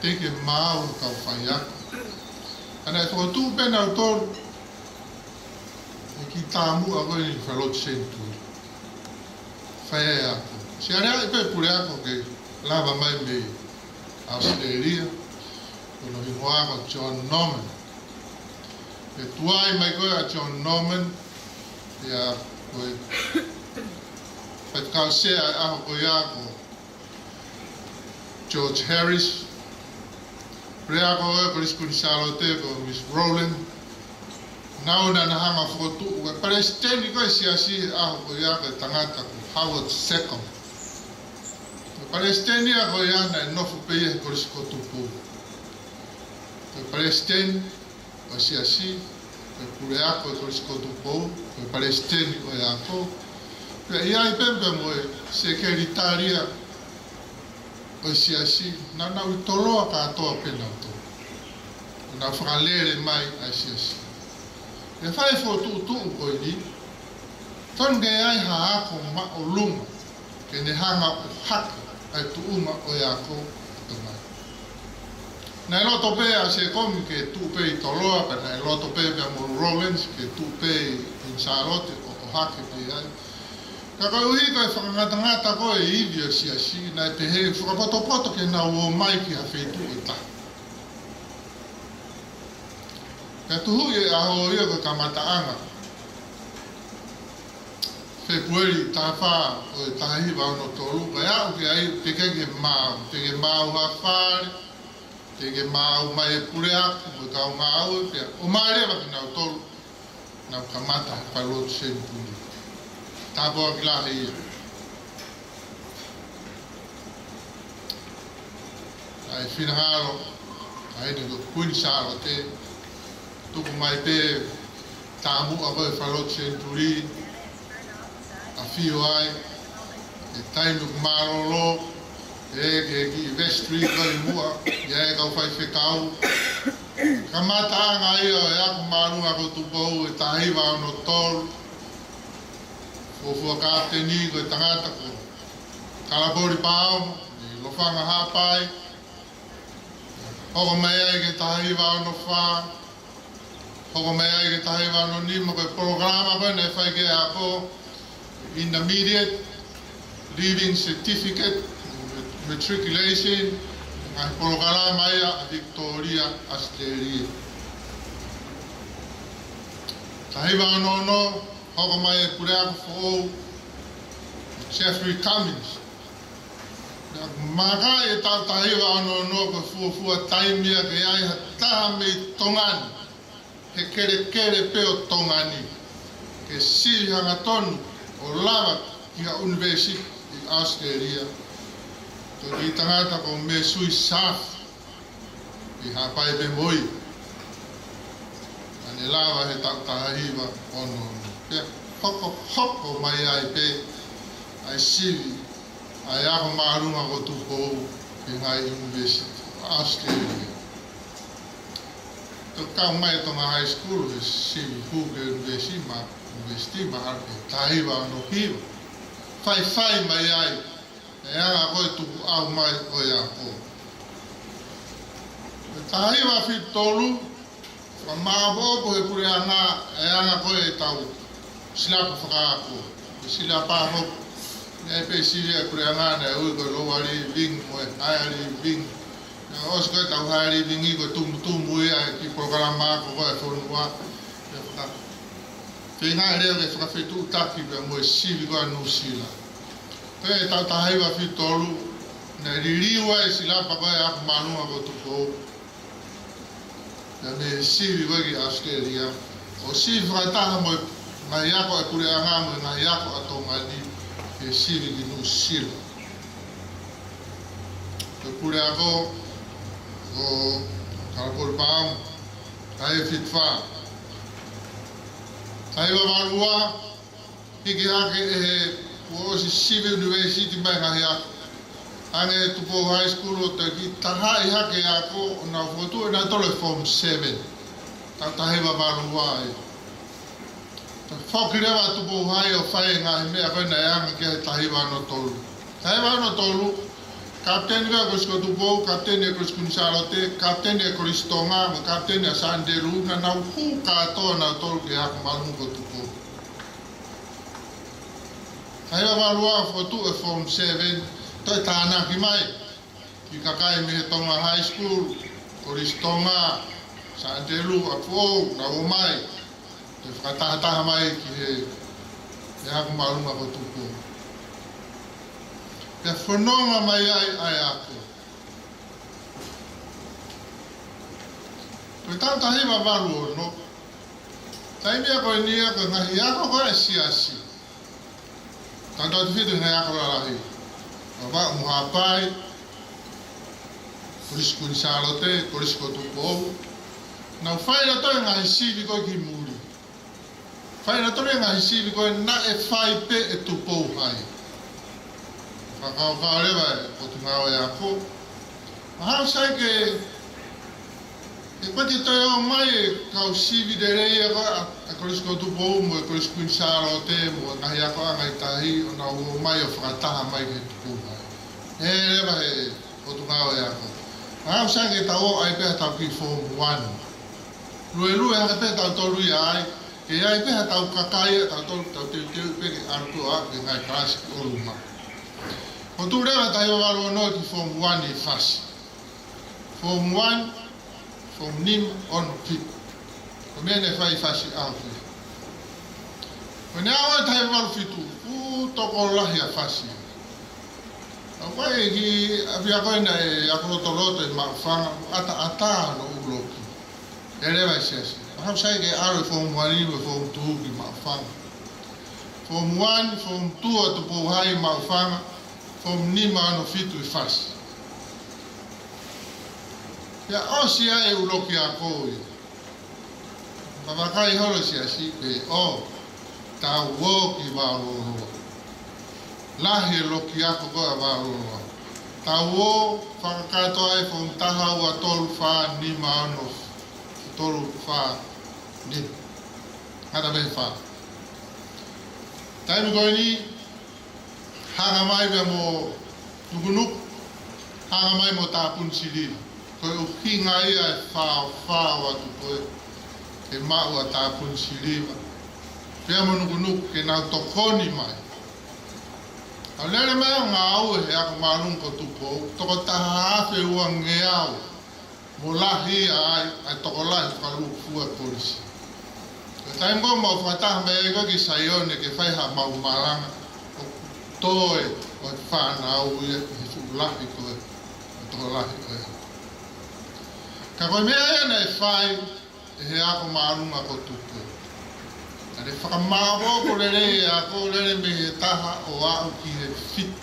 teʻeki ke maau ha kau faiako. Ka naʻe fokotuʻu pē nautolu, he kiʻi taumuʻa ko eni Falelotu Senituli. Faiako. Siʻi aleaʻi pē puleako ke lava mai mei ʻAositelēlia, ko hono hingoa ko John Norman. Pea tuai mai ko ē ʻa John Norman, pea ko e faifekau sea ʻo e ʻaho ko ia ko George Harris, puleako ʻo e Kolisi Kuini Sālote ko Miss Rowland, naʻa na hanga ʻo fokotuʻu e palesiteni ko ē ʻo e siasi he ʻaho ko ia ko e tangata ko Howard Seccombe. Ko e palesiteni ia ko ia naʻe nofo pē ia he Kolisi ko Tupou. Ko e palesiteni ʻo e siasi, ko e puleako ʻo e Kolisi ko Tupou, ko e palesiteni ʻo e ako. Pea ʻi ai pē pea mo e sekelitalia ʻo e siasi, naʻa nau ʻi Toloa kātoa pē nautolu. Naʻa nau fakalele mai ʻa e siasi. Pea fai e fokotuʻutuʻu ko eni, tonu ke ʻi ai ha ako māʻolunga, ke ne hanga ʻo ʻohake ʻa e tuʻunga ʻo e ako ʻi Tonga ni. Naʻe loto pē ʻa Seccombe ke tuʻu pē ʻi Toloa, ka naʻe loto pē pea mo Rowlands ke tuʻu pē ʻi Sālote ʻo, ʻohake pē ai. Ka koeʻuhi ko e fakangatangata ko ē ʻa e ivi ʻo e siasi, naʻe pehē fakapotopoto ke nau ō mai ki ha feituʻu ʻe taha. Pea tuhuʻi e ʻaho ia ko e kamataʻanga Fēpueli taha fā ʻo e taha hiva ono tolu, kae aʻu ki ai, teʻeki ke maau, teʻeki ke maau ha fale, teʻeki ke maau mai e puleako mo e kau ngāue, pea ō mai leva kinautolu, nau kamata he Falelotu Senituli. Tāpuaki lahi ia. ʻA e finangalo ʻa eni ko Kuini Sālote, tuku mai pē taumuʻa ko ē Falelotu Senituli, ʻafio ai, he taimi ʻoku mālōlō, ʻe, ke kiʻi vestry ko ē ʻi muʻa, ʻi ai e kau faifekau. Kamataʻanga ia ʻo e Ako Māʻolunga ko Tupou he taha hiva ono tolu, fuofua kapiteni ko e tangata ko Kalapoli Paomo, mei Lofanga Haʻapai. Hoko mai ai ki he taha hiva ono fā, hoko mai ai ki he taha hiva ono nima, ko e polokalama ko ē naʻe fai ki ai e ako, Intermediate, Leaving Certificate, Matriculation, ngaahi polokalama ia ʻa Victoria, Australia. Taha hiva ono ono, hoko mai e puleako foʻou, Jeffrey Cummins. Naʻe makai e taʻu taha hiva ono ono ko e fuofua taimi ia ke ʻi ai ha taha mei Tonga ni, he kelekele pē ʻo Tonga ni, ke sivi hangatonu ʻo lava ki ha ʻunivēsiti ʻi Australia. Ko e kiʻi tangata ko Mēsui Saafi, ʻi Haʻapai pē mo ia. Naʻa ne lava he taʻu taha hiva ono ono. Pea hokohoko mai ai pē ʻa e sivi ʻa e Ako Māʻolunga ko Tupou ki he ngaahi ʻunivēsiti ʻo Australia. Toki kau mai Tonga High School, he sivi hū ki he ʻunivēsiti ma, ʻunivēsiti ma ʻalu ki he taha hiva ono hiva. Faifai mai ai e anga ko ē e tukuʻau mai ʻo e ako. Ko e taha hiva fitu tolu, fakamāʻopoʻopo he puleʻanga e anga ko ē ʻetau silapa fakaako. Ko e silapa hoko, naʻe ʻi ai pē e sivi ʻa e puleʻanga naʻe ui ko e lower living mo e higher living. Naʻe ʻosi ko ē ʻetau higher living ʻi he ko e tumutumu ia e kiʻi polokalama ako ko ē ʻa e fonua. Pea faka-, feinga e leo ke fakafetuʻutaki pea mo e sivi ko ē ʻa Nuʻusila. Ko e taʻu taha hiva fitu tolu, naʻe liliu ai e silapa ko ē ʻa e Ako Māʻolunga ko Tupou, pea mei he sivi ko ē ki Australia, ʻo sivi fakataha mo e ngaahi ako ʻa e puleʻanga mo e ngaahi ako ʻa Tonga ni, Sivi ki Nuʻusila. Ko e puleako ko Kalapoli Paonga, taha hiva fitu fā. Taha hiva valu ua, hiki hake ʻe he kuo ʻosi sivi ʻunivēsiti mai ngaahi ako. Hangē Tupou High School ʻo toki tahaʻi hake ako ʻo nau fokotuʻu ʻenautolu e Form seven. Taha hiva valu ua ia. Toe foki leva Tupou High ʻo fai e ngaahi meʻa ko ē naʻe anga ki ai he taha hiva ono tolu. Taha hiva ono tolu, kapiteni ko ē ʻa e Kolisi ko Tupou, kapiteni ʻa e Kolisi Kuini Sālote, kapiteni ʻa e Kolisi Tonga, mo e kapiteni ʻa Sānitelū, naʻa nau hū kātoa nautolu ki he ako māʻolunga ko Tupou. Taha hiva valu ua fokotuʻu e Form seven, toe tānaki mai ki he kakai mei he Tonga High School, Kolisi Tonga, Sānitelū, ʻApifoʻou, nau ō mai, toe fakatahataha mai ki he, he ako māʻolunga ko Tupou. Pea fononga mai ai ʻa e ako. Ko e taʻu taha hiva valu ono, taimi ia ko eni ia ko e ngaahi ako ko ē ʻa e siasi. Tautautefito he ngaahi ako lalahi. Vavaʻu mo Haʻapai, Kolisi Kuini Sālote, Kolisi ko Tupou. Nau fai nautolu e ngaahi sivi ko ē ki muli. Fai nautolu e ngaahi sivi ko ē naʻe fai pē ʻe Tupou High. Fakakaukau leva e Potungāue Ako. Mahalo sai ke, ke ʻoua toe ō mai e kau sivi lelei ia ko ē ʻa, ʻa e Kolisi ko Tupou mo e Kolisi Kuini Sālote mo e ngaahi akoʻanga ʻi tahi ʻo nau ō mai ʻo fakataha mai ki he Tupou High. Pehē leva he Potungāue Ako. Mahalo sai ke tau ō ai pē ha tau kiʻi Form one. Luelue hake pē tautolu ia ai, ke ʻi ai pē ha tau kakai ia tautolu tau teuteu pē ke ʻalu atu ki he ngaahi kalasi ki ʻolunga. Fokotuʻu leva taha hiva valu ono ki he Form one ʻi Fasi. Form one, Form nima, ono, fitu. Ko e meʻa naʻe fai ʻi Fasi ʻaho fiha. Ko ʻene aʻu ʻa e taha hiva valu fitu, ʻū tokolahi ʻa Fasi. ʻA ia ko e kiʻi ʻapiako ʻena ʻe ako lotoloto ʻi Maʻufanga, ʻataʻatā hono ʻū loki. Pehē leva e siasi, mahalo sai ke ʻalu e Form one mo e Form two ki Maʻufanga. Form one, Form two ʻa Tupou High ʻi Maʻufanga, Form nima, ono, fitu ʻi Fasi. Pea ʻosi ai e ʻū loki ako ia. Vakai holo e siasi pea ʻo, tau ō ki Vaololoa. Lahi e loki ako ko ē ʻa Vaololoa. Tau ō fakakātoa ai Form taha, ua, tolu, fā, nima, ono, tolu, fā, nima. Ngata pē he fā. Taimi ko eni, hanga mai pea mo Nukunuku, hanga mai mo Tāpuni Siliva. Ko e ʻuhinga ia e faofao atu ko ē ke maʻu ʻa Tāpuni Siliva pea mo Nukunuku ke nau tokoni mai. ʻO lele mai ʻo ngāue he ako māʻolunga ko Tupou, toko taha afe uangeau mo lahi ai ʻa e tokolahi fakalūkufua e kolisi. Ko e taimi ko ē ʻoku mau fakataha mai ai ko ē ki Saione ke fai haʻamau malanga, ʻoku toe ʻo e fānau ia ʻi he fuʻu lahi ko ē ʻo e tokolahi ko ē. Ka ko e meʻa ia naʻe fai ʻe he ako māʻolunga ko Tupou. Naʻa ne fakamāʻopoʻopo lelei e ako, lele mei he taha ʻo aʻu ki he fitu.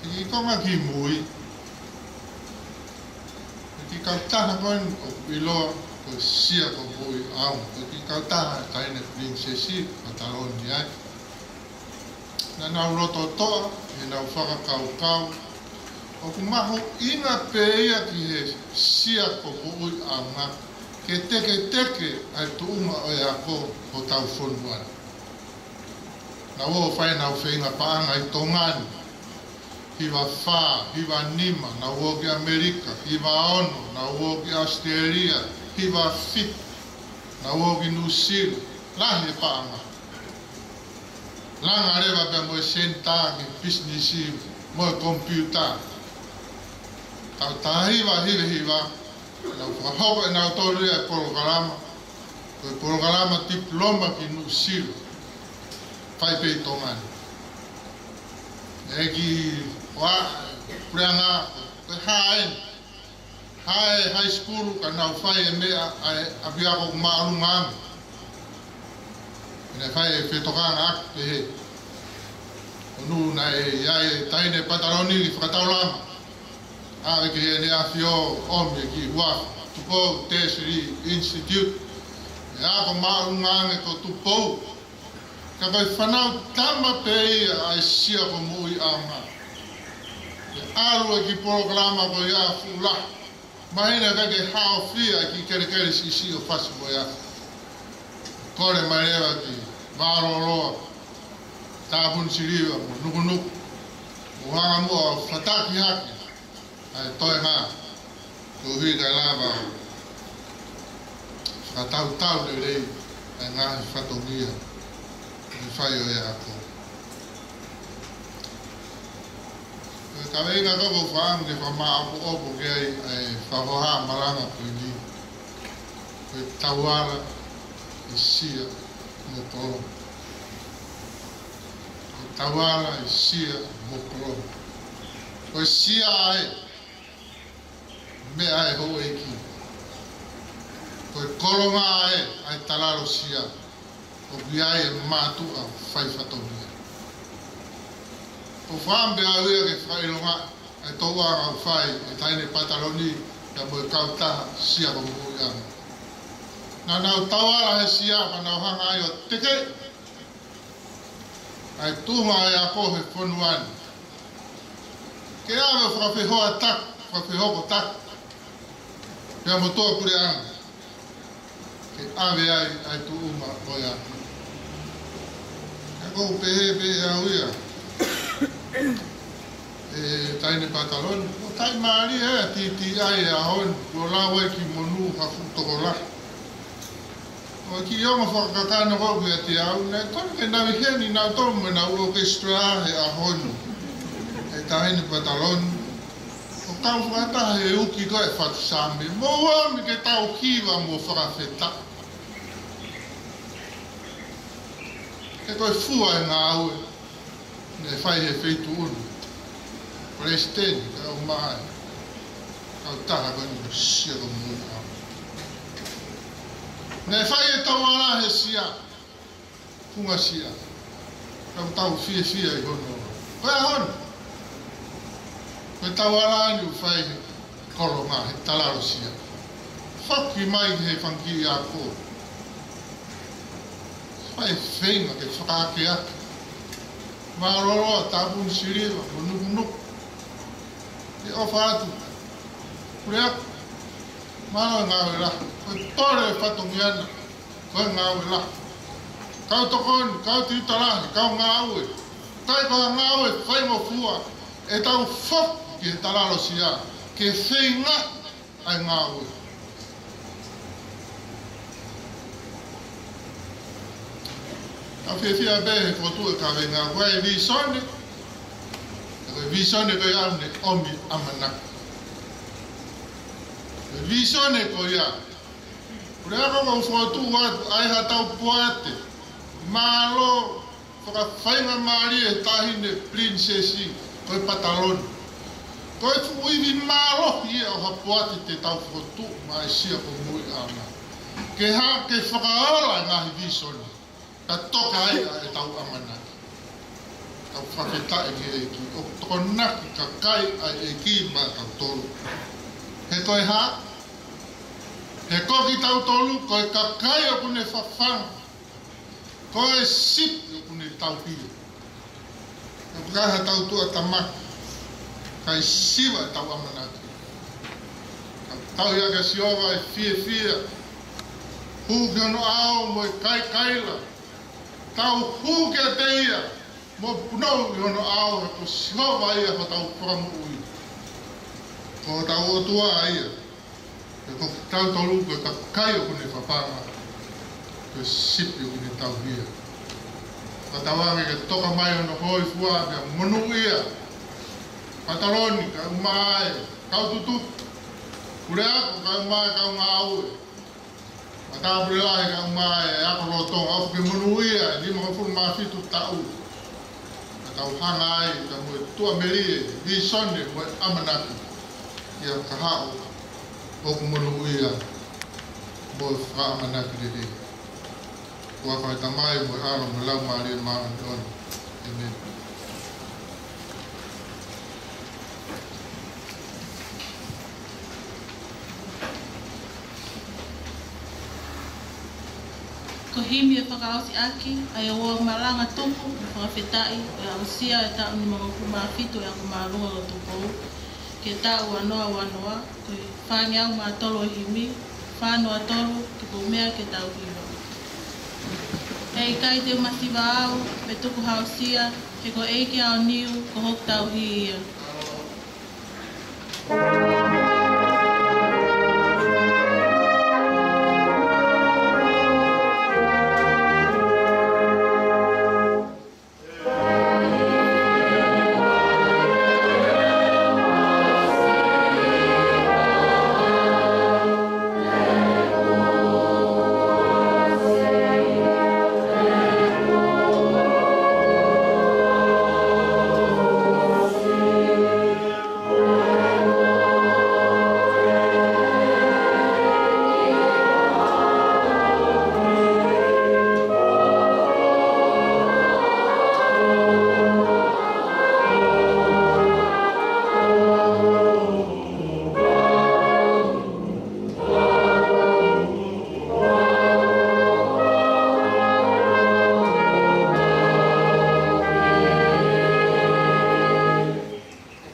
ʻI he konga kimui, ʻi he kiʻi kautaha ko eni ʻoku ʻiloa ko e Sia ko Moʻui ʻAonga, ko e kiʻi kautaha ʻa e Taʻahine Pilinisesi, ʻa Taloni ai. Naʻa nau loto toʻa ʻi heʻenau fakakaukau ʻoku mahuʻinga pē ia ki he Sia ko Moʻui ʻAonga ke teketeke ʻa e tuʻunga ʻo e ako hotau fonua ni. Nau ō fai ʻenau feinga paʻanga ʻi Tonga ni, hiva fā, hiva nima, nau ō ki ʻAmelika, hiva ono, nau ō ki ʻAositelēlia, hiva fitu, nau ō ki Nuʻusila, lahi e paʻanga. Langa leva pea mo e senitā ki he pisinisi mo e komipiuta. Taʻu taha hiva hiva hiva, nau fakahoko ʻenautolu ia e polokalama, ko e polokalama tipiloma ki Nuʻusila, fai pē ʻi Tonga ni. ʻEiki, ʻoua, puleʻanga, ko e hā eni? Hā e high school ka nau fai e meʻa ʻa e ʻapiako māʻolunga ange. Naʻe fai e fetokangaʻaki pehē. Ko hono naʻe ʻi ai e taʻahine Pataloni ki he fakataulanga. ʻAve ki heʻene ʻafio ʻo ʻomi e kiʻi huafa, Tupou Tertiary Institute. ʻE ako māʻolunga ange ko Tupou. Ka ko e fānau tama pē ia ʻa e Sia ko Moʻui ʻAonga. ʻE ʻalu e kiʻi polokalama ko ia fuʻu lahi. Mahino ʻikai ke haʻofia e kiʻi kelekele siʻisiʻi ʻo fasi mo ia. Kole mai leva ki Vaaloloa, Tāpuni Siliva mo Nukunuku. ʻO hanga muʻa ʻo fataki hake ʻa e toenga. Koeʻuhi kae lava ʻo fakatautau lelei ʻa e ngaahi fatongia ʻoku fai ʻo e ako. Ko e kaveinga ko ē ʻoku ou fakaʻamu ke fakamāʻopoʻopo ki ai ʻa e fakahohaʻa malanga ko eni, ko e tauala ʻi Sia mo Kolonga. Ko e tauala ʻi Sia mo Kolonga. Ko e Sia ē, meʻa ē houʻeiki. Ko e Kolonga ē ʻa e talalosia. ʻOku ʻi ai e mātuʻa fai fatongia. ʻOku ou fakaʻamu pē au ia ke fakaʻilonga ʻa e tōʻonga ʻoku fai ʻe he taʻahine Pataloni pea mo e kautaha Sia ko Moʻui ʻAonga. Naʻa nau tauala he Sia, ka nau hanga ai ʻo tekeʻi ʻa e tuʻunga ʻo e ako he fonua ni. Ke ʻave ʻo fakafehoa tak-, fakafehokotaki pea mo e tuʻapuleʻanga. Ke ʻave ai ʻa e tuʻunga ʻo e ako. Ka ʻoku ou pehē pē ʻe au ia, ʻe taʻahine Pataloni, ʻoku taʻimālie ʻa e TTI he ʻaho ni, kuo lau ai ki monū ha fuʻu tokolahi. ʻOku kiʻi ongo fakakakano ko ē kiate au, naʻe tonu ke nau ʻi heni nautolu mo ʻenau orchestra he ʻaho ni. ʻE taʻahine Pataloni, ʻo kau fakataha he uki ko ē fatu Saame. Mou ōmi ke tau hiva mo fakafetaʻi. He ko e fua e ngāue naʻe fai he feituʻu ni. Palesiteni, kae ʻumaʻā e kautaha ko eni ko Sia ko Moʻui ʻAonga. Naʻe fai e tauala he Sia, Funga Sia. Ka ʻoku tau fiefia ʻi hono. Ko e ʻaho ni, ko e tauala eni ʻoku fai he Kolonga, he talalosia. Foki mai he fanga kiʻi ako. Fai e feinga ke fakaakeake. Vaaloloa, Tāpuni Siliva mo Nukunuku. ʻE ʻofa atu. Puleako, mālō e ngāue lahi. Ko e pole e fatongia na, ko e ngāue lahi. Kau tokoni, kau tiuta lahi, kau ngāue. Kae ko e ngāue faingofua, ʻe tau foki ki he talalosia ke feinga ʻa e ngāue. Ka fiefia pē he fokotuʻu e kaveinga ko e vīsone. Ko e vīsone ko ia ʻoku ne ʻomi ʻamanaki. Ko e vīsone ko ia. Puleako, ʻoku ou fokotuʻu atu ai ha tau poate. Mālō, fakafaingamālie e taʻahine Pilinisesi, ko e Pataloni. Ko e fuʻu ivi mālohi ia ʻo ha poate te tau fokotuʻu maʻa e Sia ko Moʻui ʻAonga. Ke hā, ke fakaola e ngaahi vīsone. Ka toka ai ʻa e tau ʻamanaki. Tau fakafetaʻi ki he ʻEiki. ʻOku tokonaki kakai ʻa e ʻEiki maʻatautolu. He ko e hā? He ko kitautolu, ko e kakai ʻoku ne fafanga. Ko e sipi ʻoku ne tauhi. ʻOku ʻikai ha tau tuʻutāmaki, kae siva e tau ʻamanaki. Ka tauhi ʻaki ʻa Sihova e fiefia. Hū ki hono ʻao mo e kaikaila. Tau hū kiate ia mo punou ʻi hono ʻao, he ko Sihova ia hotau Fakamoʻui. Ko hotau ʻOtua ia. He ko kitautolu ko e kakai ʻoku ne fafanga, ko e sipi ʻoku ne tauhi ia. Fakatauange ke toka mai hono hōifua pea monūʻia. Pataloni, kae ʻumaʻā e kau tutuki. Puleako, kae ʻumaʻā e kau ngāue. Matāpule Lahi, kae ʻumaʻā e ako lolotonga, ʻofa ke monūʻia e nimangofulu mā fitu taʻu. Ka tau hanga ai, ka mo e tuʻamelie, vīsone mo e ʻamanaki. ʻIa kahaʻu ʻoku monūʻia mo e fakaʻamanaki lelei. Huafa ʻo e Tamai mo e ʻAlo mo e Laumālie Māʻoniʻoni. ʻĒmeni. Ko e himi ʻe fakaʻosi ʻaki ʻa e ouau malanga tupu mo e fakafetaʻi ʻo e aʻusia ʻo e taʻu nimangofulu mā fitu ʻo e Ako Māʻolunga ko Tupou, ki he taʻu ua noa ua noa, ko e fāngeau mā tolu ʻo e himi, fā noa tolu, tuku meʻa ke tau hiva. ʻE ʻikai te u masiva au, pe tuku hausia, he ko e ʻEiki ʻaoniu, ko hoku tauhi ia.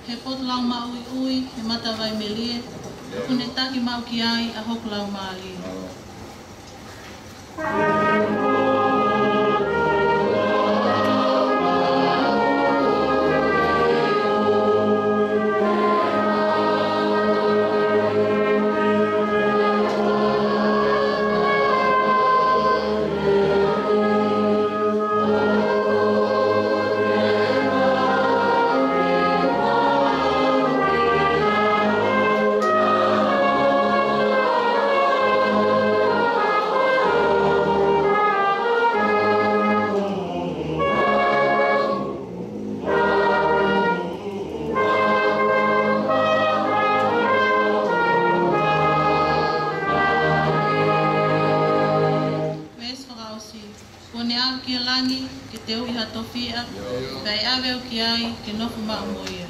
He potu lau maʻuiʻui, he matavai melie, ʻoku ne taki maʻu ki ai ʻa hoku laumālie. Veesi fakaʻosi. Kuo ne aʻu ki he langi, ke teuʻi ha tofiʻa, pea ʻe ʻave au ki ai, ke nofo maʻu mo ia.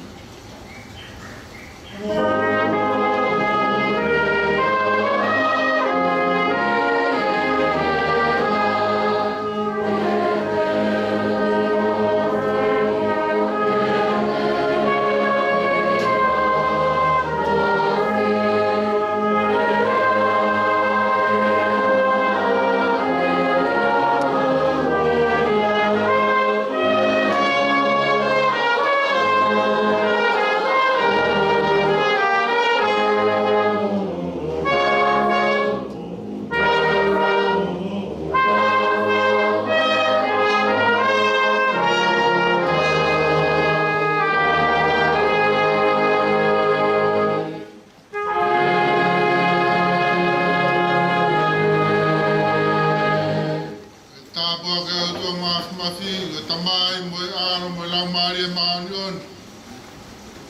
Tāpuaki ʻa e ʻOtua Māfimafi, ko e Tamai mo e ʻAlo mo e Laumālie Māʻoniʻoni.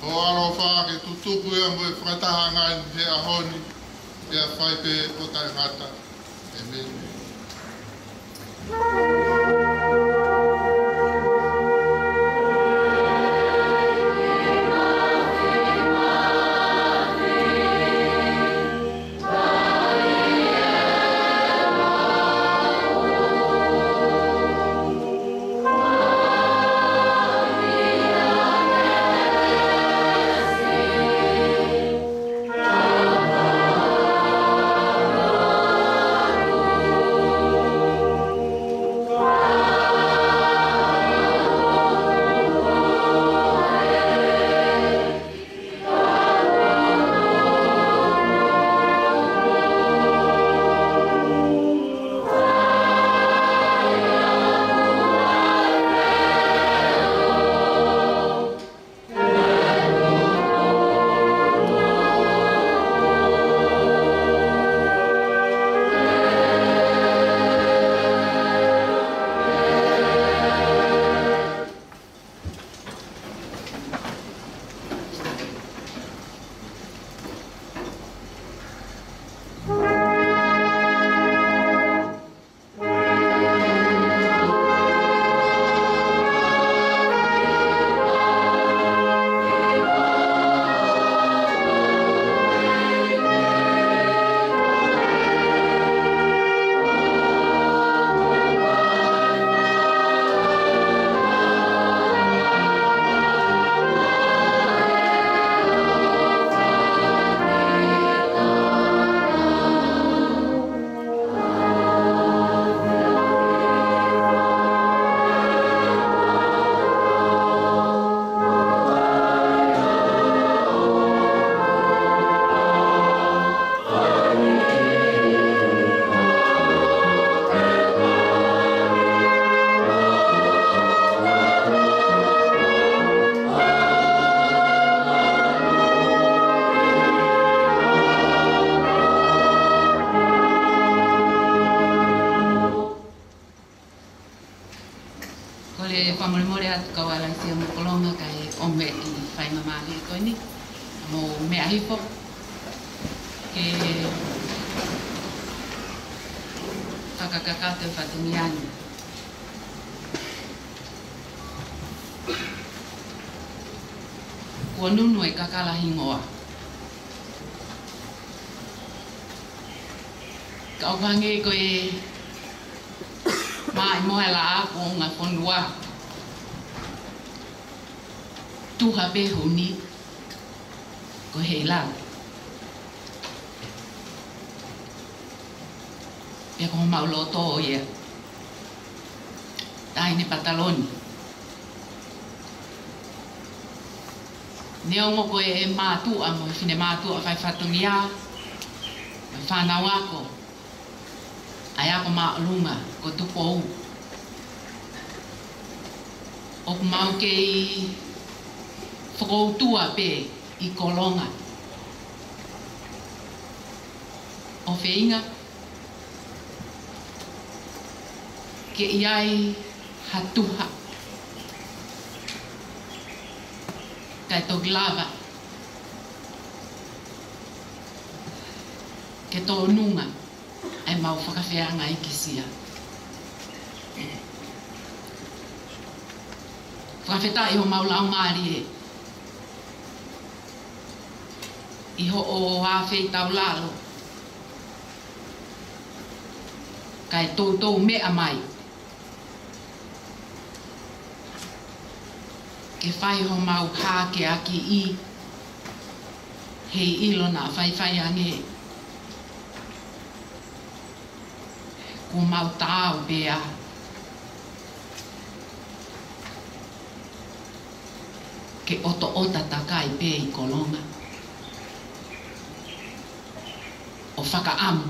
ʻO ʻaloʻofa ke tutuku ia mo e fakatahaʻanga ʻi he ʻaho ni, pea fai pē ʻo taʻengata. ʻĒmeni. Mo Kolonga kae ʻomi e faingamālie ko eni, mou meʻa hifo ke fakakakato e fatongia ni. Kuo nunu e kakala hingoa. Ka ʻoku hangē ko e maʻimoa e laʻā kuo unga fonua. Tuha pē huni ko Heilala. Pea ko homau loto ia. Taʻahine Pataloni. Neongo ko e mātuʻa mo e finemātuʻa fai fatongia, mo e fānau ako, ʻa e ako māʻolunga ko Tupou. ʻOku mau kei fokoutua pē ʻi Kolonga. ʻO feinga ke ʻi ai ha tuha kae toki lava ke tōnunga ʻa e mau fakafeangai ki Sia. Fakafetaʻi homau laumālie ʻi hoʻo ʻafeitaulalo kae toutou meʻa mai ke fai homau hākeakiʻi, heiʻilo naʻa faifai ange kuo mau taau pea ke ʻotoʻota takai pē ʻi Kolonga ʻo fakaʻamu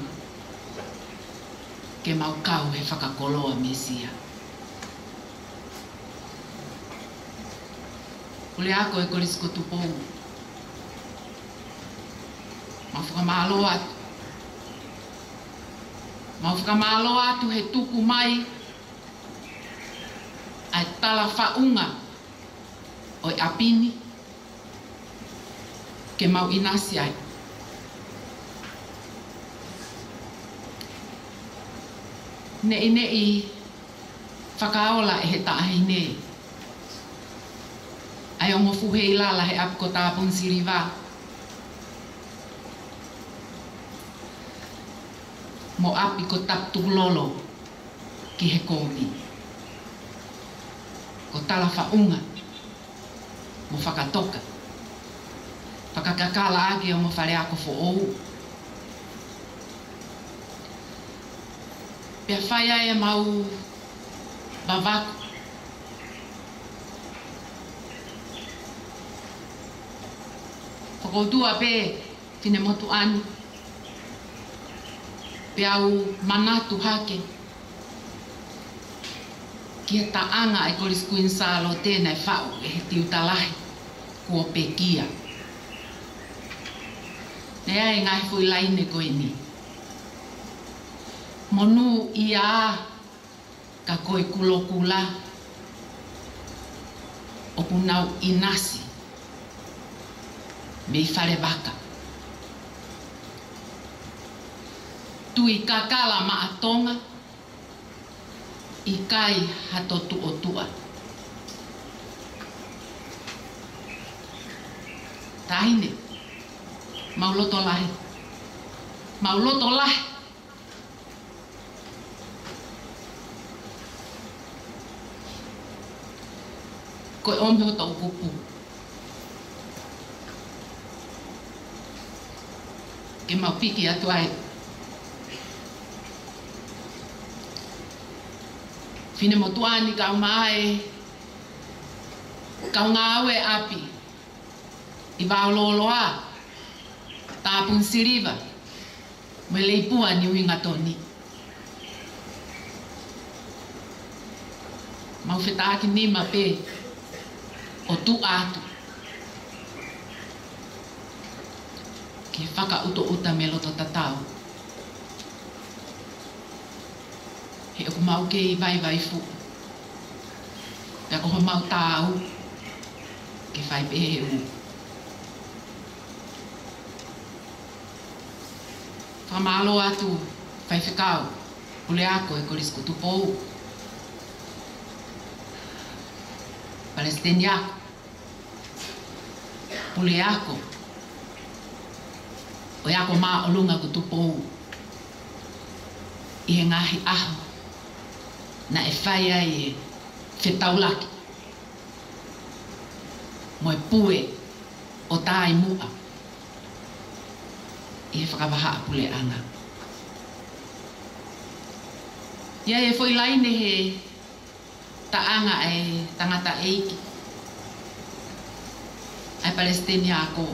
ke mau kau he fakakoloa mei Sia. Puleako e Kolisi ko Tupou, mau fakamālō atu. Mau fakamālō atu he tuku mai ʻa e tala faʻunga ʻo e ʻapi ni ke mau ʻinasi ai. Neʻineʻi fakaola ʻe he taʻahine ʻa e ongo fuʻu Heilala he ʻapi ko Tapunisiliva mo ʻapi ko Taputukulolo ki he kovi. Ko tala faʻunga mo fakatoka, fakakakala ʻaki ʻa e ongo faleako foʻou. Pea fai ai ʻemau vavaku. Fokoutua pē finemotuʻa ni, peá u manatu hake ki he taʻanga ʻa e Kolisi Kuini Sālote naʻe faʻu ʻe he tiuta lahi kuo pekia. Naʻe ʻi ai e ngaahi foʻi laine ko eni: Monūʻia ka ko e kulokula ʻoku nau ʻinasi mei Falevaka. Tui kakala maʻa Tonga, ʻikai ha totuʻotuʻa. Taʻahine, mau loto lahi. Mau loto lahi. Ko e ʻomi hoʻo toʻukupu ke mau piki atu ai. Finemotuʻa ni kae ʻumaʻā e kau ngāue ʻapi ʻi Vaololoa, Tapunisiliva, mo e Leipua Niuhingatoni. Mau fetaʻaki nima pē ʻo tuʻu atu ki he fakaʻutoʻuta mei loto tatau. He ʻoku mau kei vaivai fuʻu. Pea ko homau taau Kai pē he ʻū. Fakamālō atu, Faifekau Puleako ʻo e Kolisi ko Tupou, Palesiteni Ako, Puleako ʻo e Ako Māʻolunga ko Tupou, ʻi he ngaahi ʻaho naʻe fai ai e fetaulaki mo e pue ʻo Taimuʻa ʻi he fakavahaʻapuleʻanga. ʻI ai e foʻi laine he taʻanga ʻa e tangataʻeiki, ʻa e Palesiteni Ako: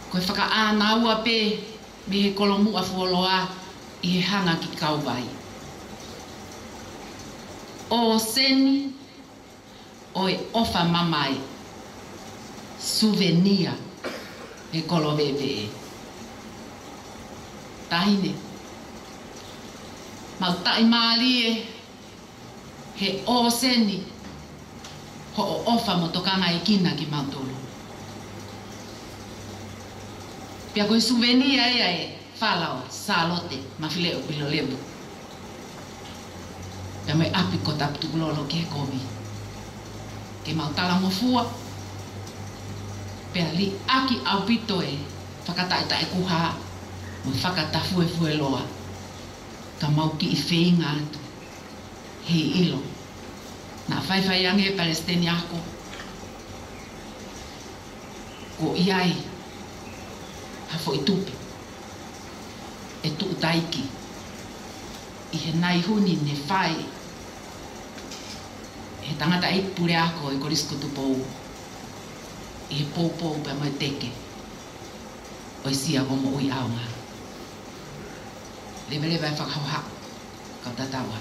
Ko e fakaʻānaua pē mei he kolomuʻa fuoloa ʻi he hanga ki kauvai. ʻŌseni ʻo e ʻofa mamae, suvenia he kolo veʻeveʻe. Taʻahine, mau taʻimālie he ʻōseni hoʻo ʻofa mo tokangaekina kimautolu. Pea ko e suvenia ia e fala ʻo Sālote Mafileʻo Pilolevu, pea mo e ʻapi ko Taputukulolo ki he kovi, ke mau talangofua, pea liʻaki ʻaupito e fakataʻetaʻekuha mo e fakatafuefueloa, ka mau kiʻi feinga atu. Heiʻilo naʻa faifai ange Palesiteni Ako, ko ia ai ha foʻi tupe ʻe tuʻu taiki ʻi he ngaahi huni ne fai he tangataʻeiki puleako ʻo e Kolisi ko Tupou, ʻi he poupou pea mo e teke ʻo e Sia ko Moʻui ʻAonga. Leveleva e fakahoha. Kau tatau ā.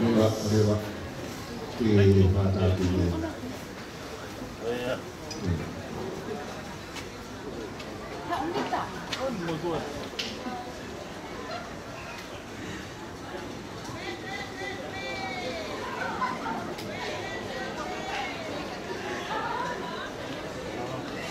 Leva, leva. Ke fakatapu.